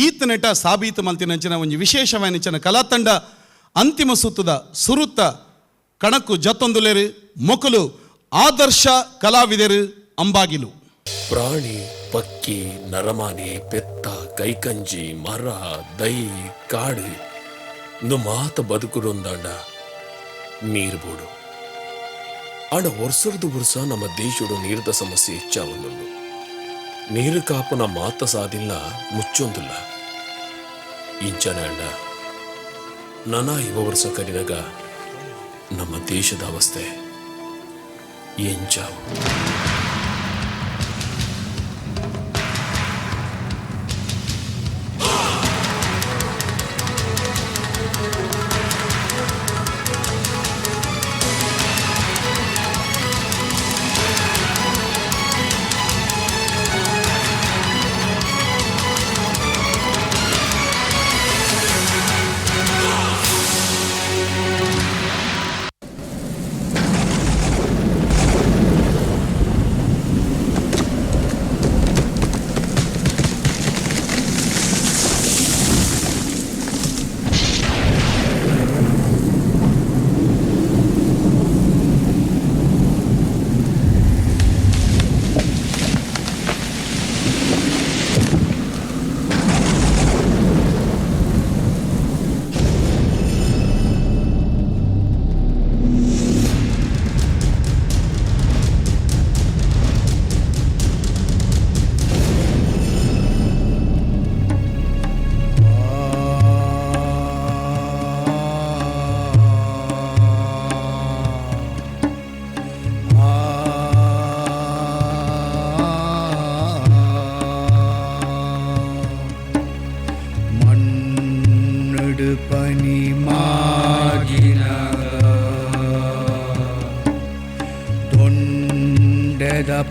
ಈತನೆಟ ಸಾಬೀತು ಮಲ್ತಿನಂಚಿನ ಒಂಜಿ ವಿಶೇಷವಾಯನಂಚಿನ ಕಲಾತಂಡ ಅಂತಿಮ ಸುತ್ತದ ಸುರುತ್ತ ಕಣಕ್ಕು ಜತ್ತೊಂದುಲೇರು ಮೊಕಲು ಆದರ್ಶ ಕಲಾವಿದರು ಅಂಬಾಗಿಲು.
ಪ್ರಾಣಿ ಪಕ್ಕಿ ನರಮಾನೆ ಪೆತ್ತ ಕೈಕಂಜಿ ಮರ ದೈ ಕಾಡು ಇಂದು ಮಾತ ಬದುಕುಡೊಂದಾಂಡ ನೀರು ಬೋಡು. ಆಂಡ ವರ್ಷದ ವರ್ಷ ನಮ್ಮ ದೇಶಡು ನೀರದ ಸಮಸ್ಯೆ ಹೆಚ್ಚಾವೊಂದುಂಡು. ನೀರು ಕಾಪುನ ಮಾತ ಸಾದಿಲ್ಲ ಮುಚ್ಚೊಂದಿಲ್ಲ ಇಂಚನೆ ಅಂಡ ನನ ಇವ ವರ್ಷ ಕರಿನಾಗ ನಮ್ಮ ದೇಶದ ಅವಸ್ಥೆ ಎಂಚಾವು.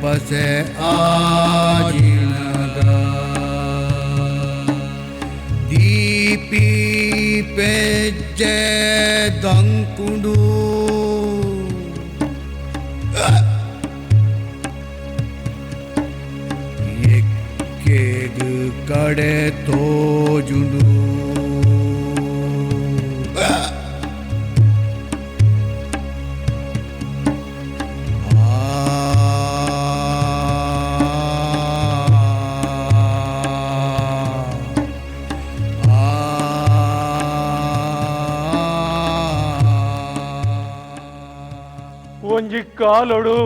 ಪಸೆ ಆಜಿನಗ ದೀಪಿ ಪೆಜ್ಜೆ ದಂಕುಂಡು ಎಕ್ಕೆಗ್ ಕಡೆ ತೋಜುಂಡು.
ಒಂಜಿ ಕಾಲೊಡು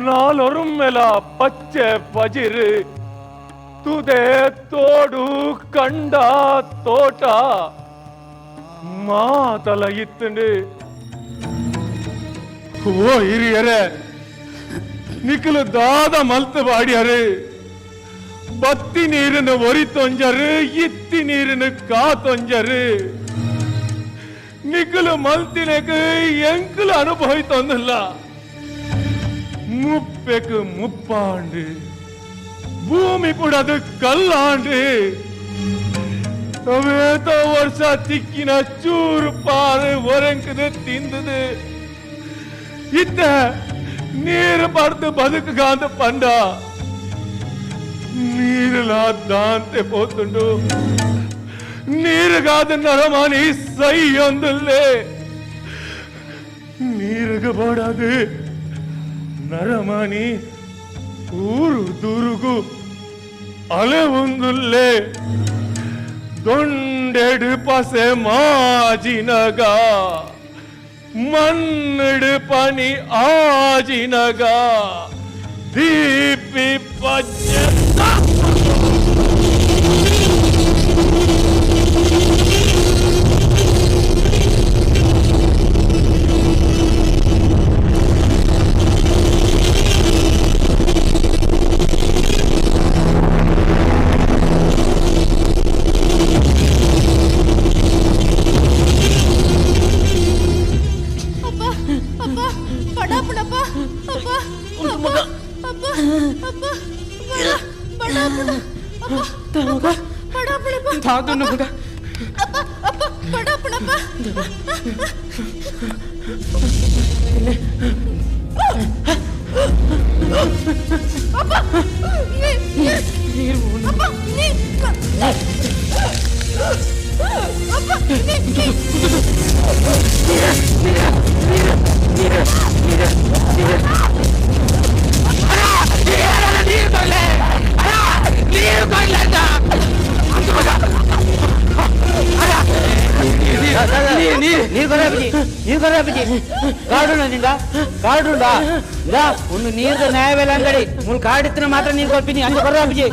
ನಾಲೊರುಮ್ಮೆಲ ಪಚ್ಚೆ ಪಜಿರು ತುದೆ ತೋಡು ಕಂಡ ತೋಟ ಮಾತಲ ಇತ್ತಂಡು. ಓ ಹಿರಿಯರೇ, ನಿಖಲು ದಾದ ಮಲ್ತು ಬಾಡಿಯರು, ಬತ್ತಿ ನೀರನ್ನು ಒರಿತೊಂಜರು, ಇತ್ತಿ ನೀರನ್ನು ಕಾತೊಂಜರು, ನಿಖಲು ಮಲ್ತಿನకు ಎಂಕಲು ಅನುಭವಿತೊಂದಿಲ್ಲ. ಮುಪ್ಪೆಕ್ ಮುಪ್ಪಾಂಡು ಭೂಮಿ ಪುಡದು ಕಲ್ಲಾಂಡು ಅವೇತೋ ವರ್ಷ ತಿಕ್ಕಿನ ಚೂರು ಪಾರು ಒರಂಕದು ತಿಂದದು ಇತ್ತ ನೀರು ಪಡ್ದು ಬದುಕುಗಾಂದು ಪಂಡ ನೀರುಲಾ ದಾಂತೆ ಪೋತುಂಡು. ನೀರುಗಾದ ನರಮಾನಿ ಸೈಯೊಂದುಲ್ಲೇ ನೀರುಗ ಬೋಡಾದು ನರಮಾನಿ ಊರು ದುರುಗು ಅಲೆ ಒಂದುಲ್ಲೇ ದೊಂಡೆಡು ಪಸೆ ಮಾಜಿನಗ ಮಣ್ಣಡು ಪನಿ ಆಜಿನಗ ದೀಪಿ ಪಜ್ಜೆ.
ಒಂದು ನೀರ್ದ ನ್ಯಾಯವೆಲ್ಲ ಅಂಗಡಿ ಮುಲ್ ಕಾಡಿತ್ತಿನ ಮಾತ್ರ ನೀರು ಕೊಡ್ತೀನಿ ಅಂಗ ಬರ್ರ ಅಪ್ಪಾಜಿ.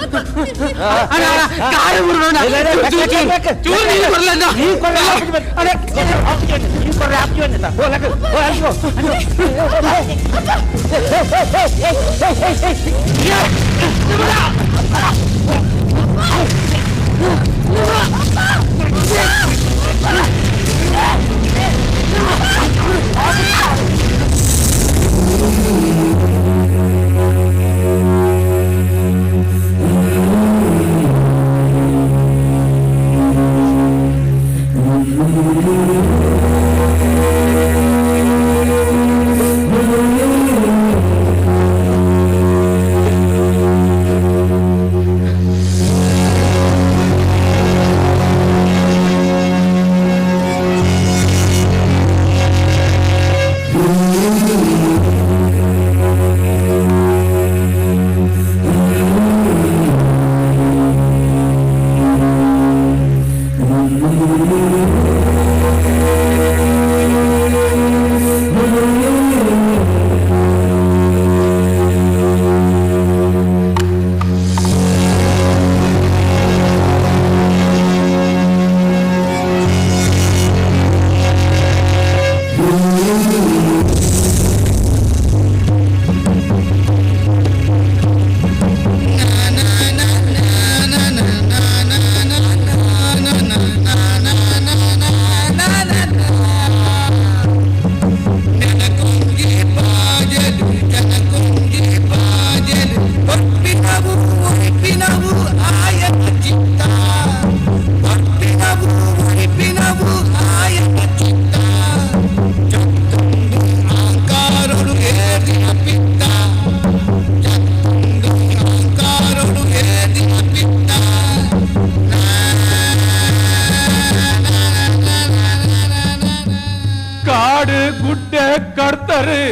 ಕಾಡು ಗುಡ್ಡೆ ಕಡ್ತಾರೆ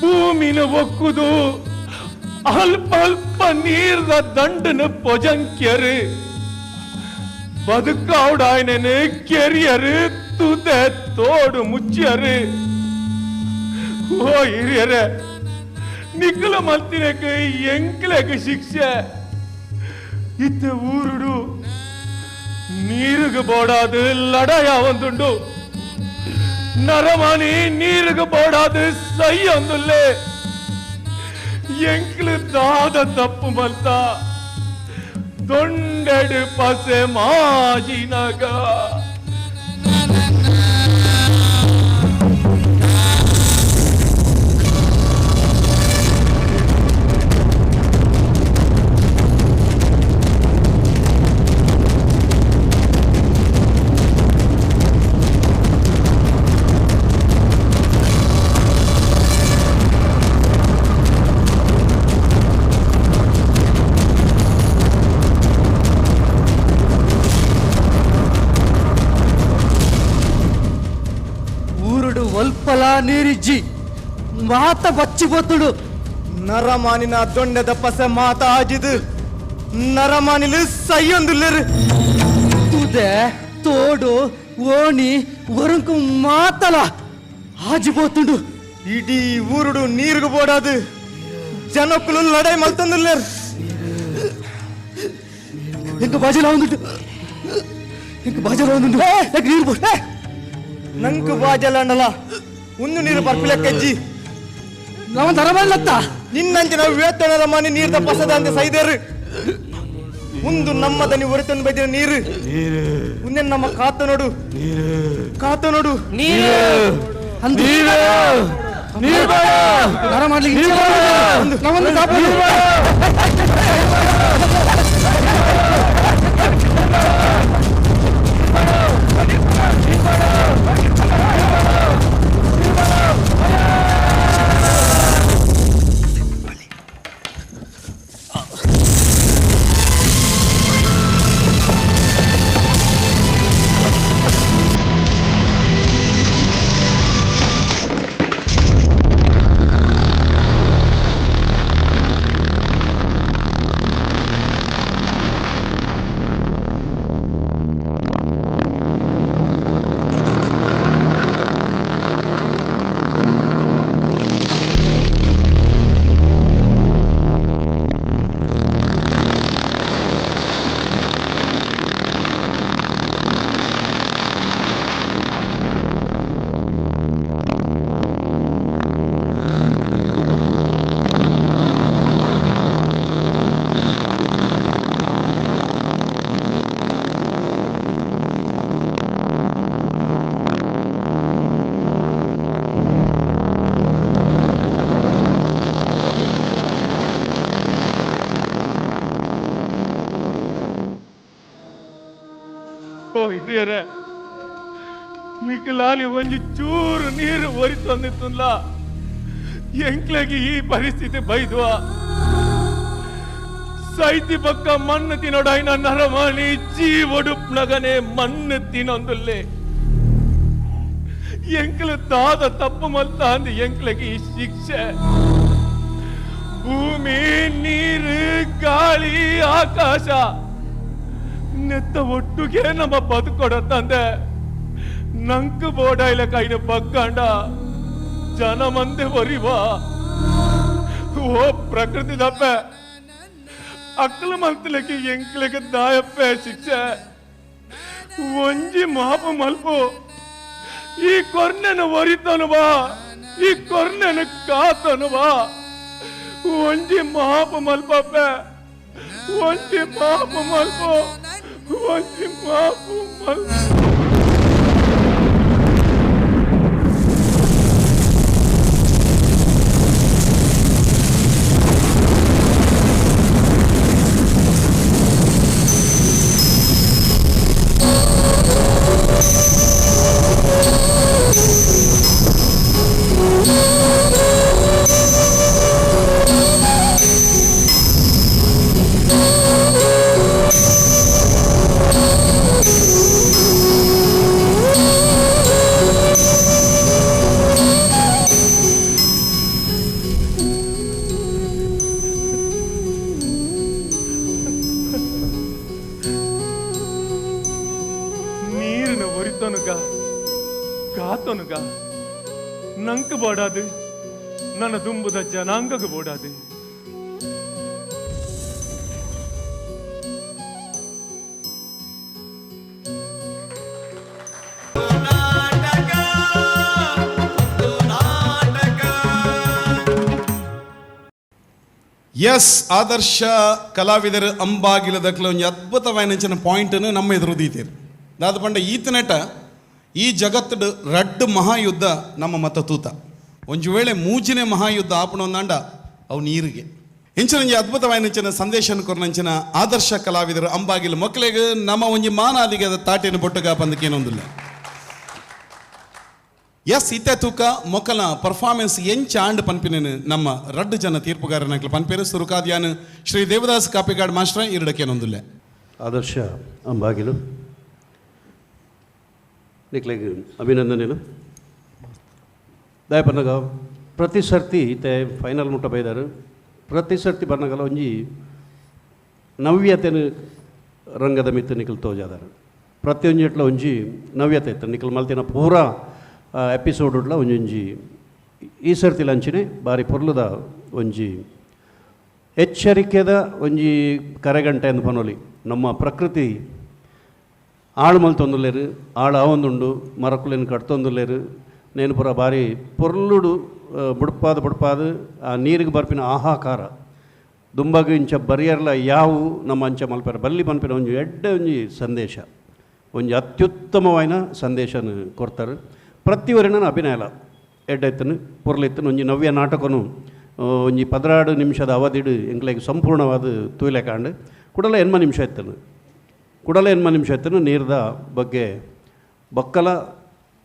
ಭೂಮಿನ ಒಕ್ಕುದು ಅಲ್ಪ ಅಲ್ಪ ನೀರ್ದ ದಂಡನ ಪೊಜಂಕ್ಯರು ಬದುಕಾವಡಾಯನನು ಕೆರಿಯರು ತುದೆ ತೋಡು ಮುಚ್ಚಿಯರು. ಓ ಹಿರಿಯರೇ, ನಿಕ್ಕಲ ಮಲ್ತಿನಕ್ಕೆ ಎಂಕ್ಲೆಗೆ ಶಿಕ್ಷೆ. ಇತ್ತ ಊರುಡು ನೀರುಗೆ ಬೋಡಾದು ಲಡಾಯ ಒಂದುಂಡು, ನರಮಾನಿ ನೀರುಗೆ ಬೋಡಾದು ಸೈಯೊಂದುಲ್ಲೆ. ಎಂಕ್ಲು ದಾದ ತಪ್ಪು ಮಲ್ತ ದೊಂಡೆಡು ಪಸೆ ಮಾಜಿನಗ.
ಒಲ್ಪಲ ನೀರಿಜ್ಜಿ ಮಾತ ಬಚ್ಚಿ ಬೊತ್ತುಡು.
ನರಮಾನಿನ ದೊಣ್ಣೆದ ಪಸೆ ಮಾತ ಆಜಿದು ನರಮಾನಿಲು ಸೈಯೊಂದುಲ್ಲೆರು.
ತುದೆ ತೋಡು ಓಣಿ ಒರಂಕು ಮಾತಲ ಆಜಿ ಬೋತುಂಡು.
ಇಡೀ ಊರುಡು ನೀರುಗು ಬೋಡಾದು ಜನಕ್ಕಲು ಲಡೈ ಮಲ್ತೊಂದುಲ್ಲೆರು.
ಇಂಕ ಬಾಜಲ ಒಂದುಂಡು, ಇಂಕ ಬಾಜಲ ಒಂದುಂಡು. ನೀರು ಬೋಡು.
ನಂಕು ಬಾಜಲ ಅಂಡಲ ಉಂದು ನೀರು ಬರ್ಪಿಲಕ್ಕಜ್ಜಿ.
ನಮ್ಮ ನರಮಾನಿಲತ್ತ
ನಿನ್ನಂಚಿನ ವೇತನ ರಮಾನಿ ನೀರ್ದ ಪಸದಂತೆ ಸೈದೇರು. ಉಂದು ನಮ್ಮ ದನಿ ಒರಿತೊಂದು ಬೈದಿನ ನೀರು ಉಂದೆ ನಮ್ಮ ಕಾತ ನೋಡು, ಕಾತ ನೋಡು.
ನೀರು ನಮ್ಮನ್ನು ಕಾಪಾಡು.
ಹಿರಿಯರೇ, ಮಿಕ್ಲಾಲಿ ಒಂಜಿ ಚೂರು ನೀರು ಒರಿತೊಂದಿತ್ತುಲ್ಲ ಎಂಕ್ಲೆಗೆ ಈ ಪರಿಸ್ಥಿತಿ ಬೈದುವ. ಸೈತಿ ಪಕ್ಕ ಮಣ್ಣು ತಿನ್ನೋಡಾಯ್ನ ನರಮಾನಿ ಜೀವೊಡುಪ್ನಗನೆ ಮಣ್ಣು ತಿನ್ನೊಂದುಲ್ಲೆ. ಎಂಕ್ಲು ದಾದ ತಪ್ಪು ಮಲ್ತ ಅಂದ್ ಎಂಕ್ಲೆಗೆ ಈ ಶಿಕ್ಷೆ. ಭೂಮಿ ನೀರು ಗಾಳಿ ಆಕಾಶ ನೆತ್ತ ಒಟ್ಟುಗೆ ನಮ್ಮ ಬದುಕೊಡ ತಂದೆ. ನಂಕು ಬೋಡಾಯ್ಲ ಕೈನ ಬಗ್ಗಂಡ ಜನ ಮಂದೆ ಒರಿವಾ. ಓ ಪ್ರಕೃತಿ ದಪ್ಪೆ ಅಕ್ಕಲ ಮಲ್ತಲಕ್ಕೆ ಎಂಕ್ಲೆಗೆ ದಾಯಪ್ಪೆ ಶಿಕ್ಷೆ. ಒಂಜಿ ಮಾಪು ಮಲ್ಪು ಈ ಕೊರ್ನೆನ ಒರಿತನು ಬಾ, ಈ ಕೊರ್ನೆನ ಕಾತನು ಬಾ. ಒಂಜಿ ಮಾಪು ಮಲ್ಪಪ್ಪೆ, ಒಂಜಿ ಮಾಪು ಮಲ್ಪು, ಒಂಜಿ ಮಾಪು ಮಲ್ಪು.
Oh,
ಕಾತೊನುಗ ನಂಕ್ ಬೋಡಾದು ನನ್ನ ದುಂಬುದ ಜನಾಂಗಗ ಬೋಡಾದು.
ಎಸ್ ಆದರ್ಶ ಕಲಾವಿದರು ಅಂಬಾಗಿಲದಕ್ಲ ಒಂಜಿ ಅದ್ಭುತವಾಯಿನಂಚಿನ ಪಾಯಿಂಟ್ನು ನಮ್ಮ ಎದುರು ದೀತೇರು. ದಾದ ಪಂಡ ಈತನೆಟ ಈ ಜಗತ್ತುಡು ರಡ್ಡು ಮಹಾಯುದ್ಧ ನಮ್ಮ ಮತ ತೂತ. ಒಂಜಿ ವೇಳೆ ಮೂಜಿನೇ ಮಹಾಯುದ್ಧ ಆಪಣೊಂದಾಂಡ ಅವು ನೀರಿಗೆ. ಇಂಚಿನ ಒಂಜಿ ಅದ್ಭುತವಾಯಿನಂಚಿನ ಸಂದೇಶನ ಕೊರ್ನಂಚಿನ ಆದರ್ಶ ಕಲಾವಿದರು ಅಂಬಾಗಿಲ ಮಕ್ಕಳಿಗೆ ನಮ್ಮ ಒಂಜಿ ಮಾನಾದಿಗೆ ತಾಟಿನ ಬೊಟ್ಟುಗ ಪಂದಕ್ಕೇನೊಂದಿಲ್ಲ. ಎಸ್ ಇತ್ತೆ ತೂಕ ಮೊಕ್ಕಲ ಪರ್ಫಾರ್ಮೆನ್ಸ್ ಎಂಚ ಆಂಡ್ ಪನ್ಪಿನೇನು ನಮ್ಮ ರಡ್ಡು ಜನ ತೀರ್ಪುಗಾರನಾಗ್ಲಿ ಪನ್ಪೇರು. ಸುರುಕಾದ್ಯಾನು ಶ್ರೀ ದೇವದಾಸ್ ಕಾಪಿಗಾಡ್ ಮಾಸ್ಟ್ರ ಇರಡಕ್ಕೇನೊಂದಿಲ್ಲ.
ಆದರ್ಶ ಅಂಬಾಗಿಲು ನಿಕ್ಲೆಗ್ ಅಭಿನಂದನೆಲು. ದಾಯಪನ್ನಗ ಪ್ರತಿ ಸರ್ತಿ ಇತ್ತೆ ಫೈನಲ್ ಮುಟ್ಟ ಬೈದಾರು. ಪ್ರತಿ ಸರ್ತಿ ಬನ್ನಗಲ ಒಂಜಿ ನವ್ಯತೆನು ರಂಗದ ಮಿತ್ತು ನಿಖಲ್ ತೋಜಾದಾರು. ಪ್ರತಿಯೊಂಜಿ ಒಂಜಿ ನವ್ಯತೆ ಇತ್ತು ನಿಖಲ್ ಮಲ್ತಿನ ಪೂರಾ ಎಪಿಸೋಡುಡ್ಲ ಒಂಜೊಂಜಿ ಈ ಸರ್ತಿ ಲಂಚಿನೆ ಬಾರಿ ಪೊರ್ಲುದ ಒಂಜಿ ಎಚ್ಚರಿಕೆದ ಒಂಜಿ ಕರೆಗಂಟೆ ಎಂದು ಪನೋಲಿ. ನಮ್ಮ ಪ್ರಕೃತಿ ಆಳು ಮಲ್ತೊಂದುಲ್ಲೇರು, ಆಳು ಆವೊಂದುಂಡು, ಮರಕುಲೇನು ಕಟ್ತೊಂದುಲ್ಲೇರು. ನೇನು ಪೂರ ಬಾರಿ ಪೊರ್ಲುಡು ಬುಡ್ಪಾದ ಬುಡ್ಪಾದ ಆ ನೀರಿಗೆ ಬರ್ಪಿನ ಆಹಾಕಾರ ದುಂಬಾಗ ಇಂಚ ಬರಿಯರ್ಲ ಯಾವು ನಮ್ಮ ಅಂಚ ಮಲ್ಪೆರ ಬಲ್ಲಿ ಪನ್ಪಿನ ಒಂಜಿ ಎಡ್ಡೆ ಒಂಜಿ ಸಂದೇಶ, ಒಂಜಿ ಅತ್ಯುತ್ತಮವಾಯಿನ ಸಂದೇಶನ ಕೊಡ್ತಾರೆ. ಪ್ರತಿಯೊರಿನ ಅಭಿನಯಲ ಎಡ್ಡೆತ್ತನು ಪೊರ್ಲಿತ್ತನು ಒಂಜಿ ನವ್ಯ ನಾಟಕನು ಒಂಜಿ 16 ನಿಮಿಷದ ಅವಧಿಡು ಎಂಕ್ಲೆಗ್ ಸಂಪೂರ್ಣವಾದ ತೂಯ್ಲೆ ಕಾಂಡು. ಕುಡಲ 80 ನಿಮಿಷ ಇತ್ತನು, ಕುಡಲ 80 ನಿಮಿಷ ಇತ್ತನು. ನೀರ್ದ ಬಗ್ಗೆ ಬಕ್ಕಲ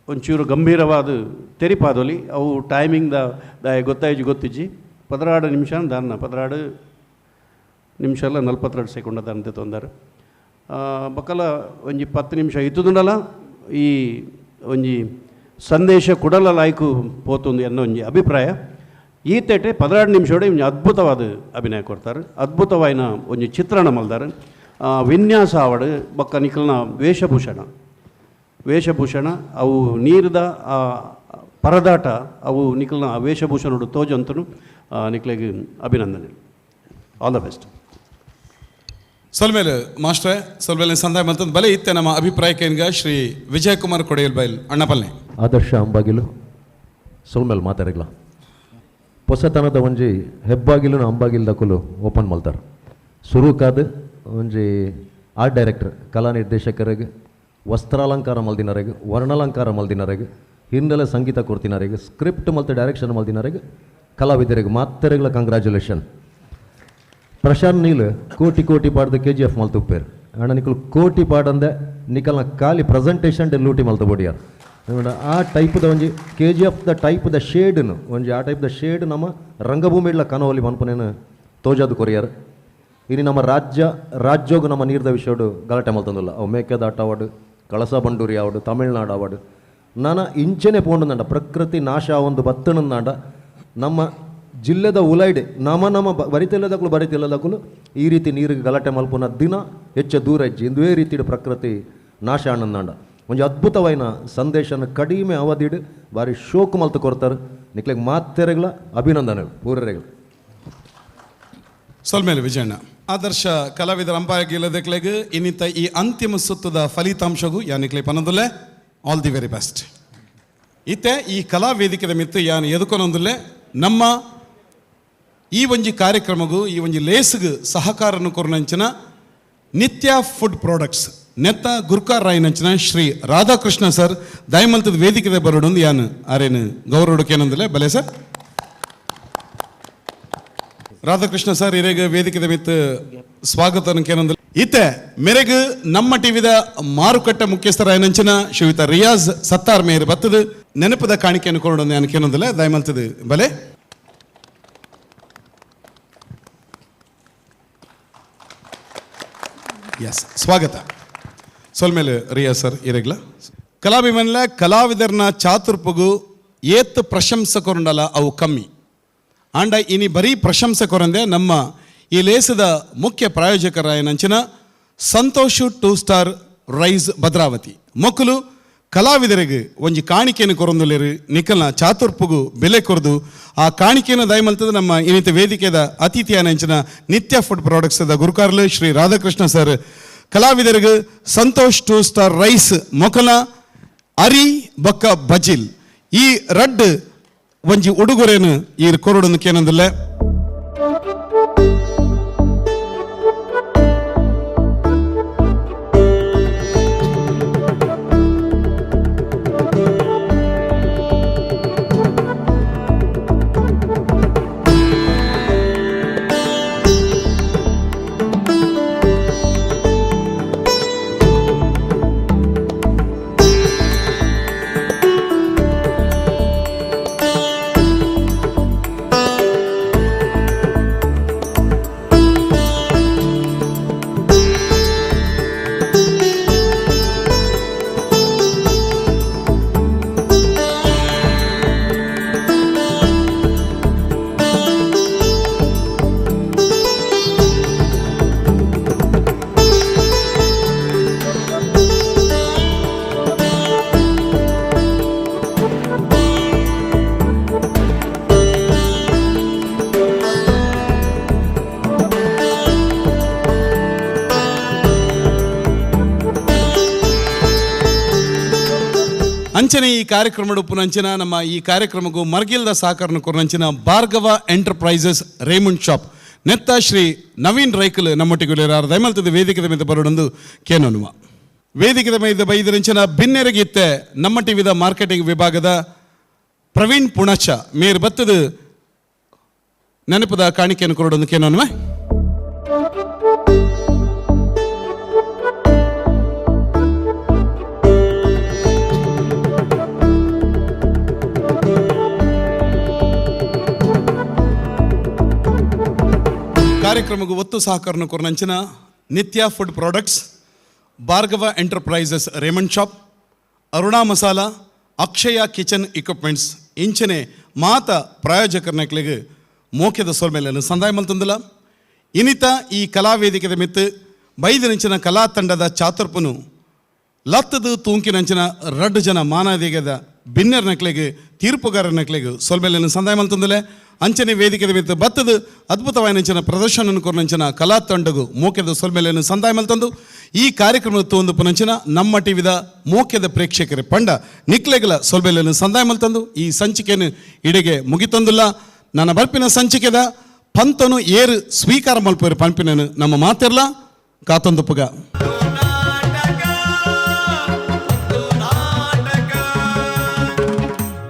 ಒಂಚೂರು ಗಂಭೀರವಾದ ತೆರಿಪಾದೊಲಿ ಅವು ಟೈಮಿಂಗ್ ದಾಯ ಗೊತ್ತಾಯ್ಜಿ ಗೊತ್ತಿಜ್ಜಿ. 16 ನಿಮಿಷ ದಾನ್ನ 16 ನಿಮಿಷ ಅಲ್ಲ 42 ಸೆಕೆಂಡ್ ದಾನಂತೆ ತೊಂದರೆ. ಬಕ್ಕಲ ಒಂಜಿ 10 ನಿಮಿಷ ಇತ್ತುದುಂಡಲ ಈ ಒಂಜಿ ಸಂದೇಶ ಕುಡಲ ಲಾಯ್ಕು ಪೋತೊಂದು ಎನ್ನೋ ಒಂಜಿ ಅಭಿಪ್ರಾಯ. ಈ ತೇಟೆ 16 ನಿಮಿಷೋಡೆ ಒಂಜಿ ಅದ್ಭುತವಾದ ಅಭಿನಯ ಕೊಡ್ತಾರೆ, ಅದ್ಭುತವಾಯಿನ ಒಂಜಿ ಚಿತ್ರಣ ಮಲ್ದಾರೆ. ವಿನ್ಯಾಸ ಆವಡು ಬಕ್ಕ ನಿಖಲ್ನ ವೇಷಭೂಷಣ, ವೇಷಭೂಷಣ ಅವು ನೀರ್ದ ಪರದಾಟ ಅವು ನಿಖಲ್ನ ವೇಷಭೂಷಣಡು ತೋಜಂತನು ನಿಖಲಿಗೆ ಅಭಿನಂದನೆ. All the best.
ಸೊಲ್ಮೇಲೆ ಮಾಸ್ಟ್ರೆ ಸೊಲ್ಮೇಲೆ ಸಂದಾಯ ಮಲ್ತಂದು ಬಲೆ ಇತ್ತೆ ನಮ್ಮ ಅಭಿಪ್ರಾಯಕ್ಕೇನ್ಗ ಶ್ರೀ ವಿಜಯಕುಮಾರ್ ಕೊಡೆಯಲ್ ಬೈಲ್ ಅಣ್ಣಪಲ್ನೆ.
ಆದರ್ಶ ಅಂಬಾಗಿಲು ಸೊಲ್ಮೇಲೆ ಮಾತಾಡಿಗ್ಲ ಹೊಸತನದ ಒಂಜಿ ಹೆಬ್ಬಾಗಿಲು ಅಂಬಾಗಿಲು ದಕುಲು ಓಪನ್ ಮಲ್ತಾರೆ. ಸುರುಕಾದ ಒಂಜಿ ಆರ್ಟ್ ಡೈರೆಕ್ಟರ್ ಕಲಾ ನಿರ್ದೇಶಕರಿಗೆ, ವಸ್ತ್ರಾಲಂಕಾರ ಮಲ್ದಿನರೆಗೆ, ವರ್ಣಾಲಂಕಾರ ಮಲ್ದಿನರೆಗೆ, ಹಿನ್ನೆಲೆ ಸಂಗೀತ ಕೊಡ್ತಿನರೆಗೆ, ಸ್ಕ್ರಿಪ್ಟ್ ಮಲ್ತ ಡೈರೆಕ್ಷನ್ ಮಲ್ದಿನರೆಗೆ, ಕಲಾವಿದರಿಗೆ ಮಾತ್ರೆಗಳ ಕಂಗ್ರ್ಯಾಚುಲೇಷನ್. ಪ್ರಶಾಂತ್ ನೀಲ್ ಕೋಟಿ ಕೋಟಿ ಪಾಡ್ದ KGF ಮಲ್ತುಪ್ಪೇರು. ಅಣ್ಣ ನಿಕಲ್ ಕೋಟಿ ಪಾಡಂದೆ ನಿಕಲ್ನ ಖಾಲಿ ಪ್ರೆಸೆಂಟೇಷನ್ ಲೂಟಿ ಮಲ್ತ ಬೋಡಿಯಾರ್. ಆ ಟೈಪ್ದ ಒಂಜಿ KGF the ಟೈಪ್ದ ಶೇಡ್ನು ಒಂಜಿ ಆ ಟೈಪ್ದ ಶೇಡ್ ನಮ್ಮ ರಂಗಭೂಮಿ ಇಡ್ಲ ಕನವಲಿ ಮನ್ಪನೇನು ತೋಜಾದು ಕೊರಿಯರ್. ಇನ್ನು ನಮ್ಮ ರಾಜ್ಯೋಗ ನಮ್ಮ ನೀರ್ದ ವಿಷಯಡು ಗಲಾಟೆ ಮಲ್ತಂದಿಲ್ಲ. ಅವು Mekedatu award, Kalasa Banduri award, Tamil Nadu award. ನಾನು ಇಂಚೆನೆ ಪೋಂಡಂದಾಂಡ ಪ್ರಕೃತಿ ನಾಶ ಒಂದು ಬತ್ತಣಂದಾಂಡ ನಮ್ಮ ಜಿಲ್ಲೆದ ಉಲೈಡೆ ನಮ್ಮ ನಮ್ಮ ಬರಿತಿಲ್ಲದಕ್ಕೂ ಬರಿತಿಲ್ಲದಕ್ಕೂ ಈ ರೀತಿ ನೀರಿಗೆ ಗಲಾಟೆ ಮಲ್ಪುನ ದಿನ ಹೆಚ್ಚು ದೂರ ಇಜ್ಜಿ. ಇಂದುವೇ ರೀತಿ ಪ್ರಕೃತಿ ನಾಶ ಆನಂದಾಂಡ ಒಂಜಿ ಅದ್ಭುತವಾಯಿನ ಸಂದೇಶನ ಕಡಿಮೆ ಅವಧಿಡು ಭಾರಿ ಶೋಕು ಮಲ್ತು ಕೊಡ್ತಾರೆ. ನಿಕ್ಲೆಗ್ ಮಾತೆರೆಗಳ ಅಭಿನಂದನೆಗಳು ಪೂರರೆಗಳು.
ಸೊಲ್ಮೇಲೆ ವಿಜಯಣ್ಣ ಆದರ್ಶ ಕಲಾವಿದರ ಅಂಬಾಗಿಲದಕ್ಲೆಗ್ ಇನ್ನಿತ ಈ ಅಂತಿಮ ಸುತ್ತದ ಫಲಿತಾಂಶಗೂ ಯಾನಿಕ್ಲೆ ಪನದುಲ್ಲೆ all the very best. ಇತ್ತೆ ಈ ಕಲಾ ವೇದಿಕೆದ ಮಿತ್ತು ಯಾನ್ ಎದುಕೊನೊಂದುಲ್ಲೆ ನಮ್ಮ ಈ ಒಂಜಿ ಕಾರ್ಯಕ್ರಮಗೂ ಈ ಒಂಜಿ ಲೇಸ್ಗ್ ಸಹಕಾರನು ಕೊರ್ನಂಚಿನ ನಿತ್ಯ ಫುಡ್ ಪ್ರಾಡಕ್ಟ್ಸ್ ನೆತ್ತ ಗುರ್ಕಾರ್ ರಾಯ್ನಂಚಿನ ಶ್ರೀ ರಾಧಾಕೃಷ್ಣ ಸರ್ ದಯಮಲ್ತದ ವೇದಿಕೆದ ಬರೋಡೊಂದು ಯಾನ್ ಆರೇನು ಗೌರವಡಕ್ಕೇನಂದಿಲ್ಲ ಬಲೆ ಸರ್. ರಾಧಾಕೃಷ್ಣ ಸರ್ ಇರೇಗ ವೇದಿಕೆದ ಮಿತ್ತು ಸ್ವಾಗತ ಏನಂದಿಲ್ಲ. ಇತ್ತೆ ಮೆರೆಗ್ ನಮ್ಮ ಟಿವಿದ ಮಾರುಕಟ್ಟೆ ಮುಖ್ಯಸ್ಥರಾಯನಂಚಿನ ಶ್ರೀಯುತ ರಿಯಾಜ್ ಸತ್ತಾರ್ ಮೇರ್ ಬತ್ತದ ನೆನಪದ ಕಾಣಿಕೆಯನ್ನು ಕೊಡೋದು ಯಾನ್ ಕೇನೊಂದಿಲ್ಲ ದಯಮಲ್ತದ ಬಲೆ. ಎಸ್ ಸ್ವಾಗತ ಸೊಲ್ಮೇಲೆ ರಿಯಾಜ್ ಸರ್ ಇರೆಗ್ಲ. ಕಲಾಭಿಮಾನಿಲ ಕಲಾವಿದರ್ನ ಚಾತುರ್ಪಗು ಏತ್ ಪ್ರಶಂಸೆ ಕೊರಂಡಲ ಅವು ಕಮ್ಮಿ. ಆಂಡ ಇನಿ ಬರೀ ಪ್ರಶಂಸೆ ಕೊರಂದೆ ನಮ್ಮ ಈ ಲೇಸದ ಮುಖ್ಯ ಪ್ರಾಯೋಜಕರಾಯನಂಚಿನ ಸಂತೋಷ್ 2 ಸ್ಟಾರ್ ರೈಸ್ ಭದ್ರಾವತಿ ಮೊಕ್ಕಲು ಕಲಾವಿದರಿಗೆ ಒಂಜಿ ಕಾಣಿಕೆಯನ್ನು ಕೊರೊಂದುಲ್ಲೆರ್ ನಿಕಲ್ನ ಚಾತುರ್ಪುಗು ಬೆಲೆ ಕೊರ್ದು ಆ ಕಾಣಿಕೆಯನ್ನು ದಯಮಲ್ತದ ನಮ್ಮ ಇನ್ನಿತ ವೇದಿಕೆದ ಅತಿಥಿಯಾನಂಚಿನ ನಿತ್ಯ ಫುಡ್ ಪ್ರಾಡಕ್ಟ್ಸ್ the ಗುರುಕಾರ್ಲು ಶ್ರೀ ರಾಧಾಕೃಷ್ಣ ಸರ್ ಕಲಾವಿದರಿಗೆ ಸಂತೋಷ್ ಟೂ ಸ್ಟಾರ್ ರೈಸ್ ಮೊಕಲ ಅರಿ ಬೊಕ್ಕ ಬಜಿಲ್ ಈ ರಡ್ಡ್ ಒಂಜಿ ಉಡುಗೊರೆನು ಈ ಕೊರಡನ್ನು ಕೇನಂದಿಲ್ಲ. ಅಂಚನೆ ಈ ಕಾರ್ಯಕ್ರಮದ ಉಪ್ಪುನಂಚಿನ ನಮ್ಮ ಈ ಕಾರ್ಯಕ್ರಮಕ್ಕೂ ಮರ್ಗಿಲ್ದ ಸಹಕಾರನ ಕೊರನಂಚಿನ ಭಾರ್ಗವ ಎಂಟರ್ಪ್ರೈಸಸ್ ರೇಮಂಡ್ ಶಾಪ್ ನೆತ್ತ ಶ್ರೀ ನವೀನ್ ರೈಕಲ್ ನಮ್ಮೊಟ್ಟಿಗೆ ದಯಮಲ್ತದ ವೇದಿಕೆದ ಮೇಲೆ ಬರೋಡೊಂದು ಕೇನೋನುವ. ವೇದಿಕೆದ ಮೇಲೆ ಬೈದರಂಚಿನ ಬಿನ್ನೆರಗಿತ್ತೆ ನಮ್ಮ ಟಿವಿದ ಮಾರ್ಕೆಟಿಂಗ್ ವಿಭಾಗದ ಪ್ರವೀಣ್ ಪುಣಚ ಮೇರ್ ಬತ್ತದ ನೆನಪದ ಕಾಣಿಕೆಯನ್ನು ಕೊರಡೊಂದು ಕೇನೋನುವ. ಕಾರ್ಯಕ್ರಮಕ್ಕೆ ಒತ್ತು ಸಹಕಾರನ ಕೊರನಂಚಿನ Nithya food products, Bhargava enterprises Raymond shop, Aruna masala, Akshaya kitchen equipments ಇಂಚನೆ ಮಾತ ಪ್ರಾಯೋಜಕರನಕ್ಲೆಗ್ ಮೋಕ್ಯದ ಸೊಲ್ಮೆಲೆಯನ್ನು ಸಂದಾಯ ಮಲ್ತಂದಿಲ್ಲ. ಇನ್ನಿತ ಈ ಕಲಾವೇದಿಕೆದ ಮಿತ್ತು ಬೈದಿನಂಚಿನ ಕಲಾ ತಂಡದ ಚಾತುರ್ಪನು ಲತ್ತದು ತೂಂಕಿನಂಚಿನ ರಡ್ಡು ಜನ ಮಾನದಿಗದ ಬಿನ್ನೆರ್ನಕ್ಲೆಗ್ ತೀರ್ಪುಗಾರನಕ್ಲೆಗ್ ಸೊಲ್ಮೆಲೆಯನ್ನು ಸಂದಾಯ ಮಲ್ತಂದಿಲ್ಲ. ಅಂಚನೆ ವೇದಿಕೆದ ಮಿತ್ತು ಬತ್ತದು ಅದ್ಭುತವಾಯಿನಂಚಿನ ಪ್ರದರ್ಶನ ಕೊರನಂಚಿನ ಕಲಾ ತಂಡಗು ಮೋಕ್ಯದ ಸೊಲ್ಮೆಲೆಯನ್ನು ಸಂದಾಯ ಮಲ್ತಂದು ಈ ಕಾರ್ಯಕ್ರಮದ ತೋಂದು ಪುನಂಚಿನ ನಮ್ಮ ಟಿವಿದ ಮೋಕ್ಯದ ಪ್ರೇಕ್ಷಕರ ಪಂಡ ನಿಕ್ಲೆಗಲ ಸೊಲ್ಮೆಲೆಯನ್ನು ಸಂದಾಯ ಮಲ್ತಂದು ಈ ಸಂಚಿಕೆಯನ್ನು ಇಡೆಗೆ ಮುಗಿತಂದಿಲ್ಲ. ನನ್ನ ಬರ್ಪಿನ ಸಂಚಿಕೆದ ಪಂತನು ಏರು ಸ್ವೀಕಾರ ಮಲ್ಪೇರು ಪಂಪಿನನು ನಮ್ಮ ಮಾತಿರ್ಲ ಕಾತಂದುಪ್ಪುಗ.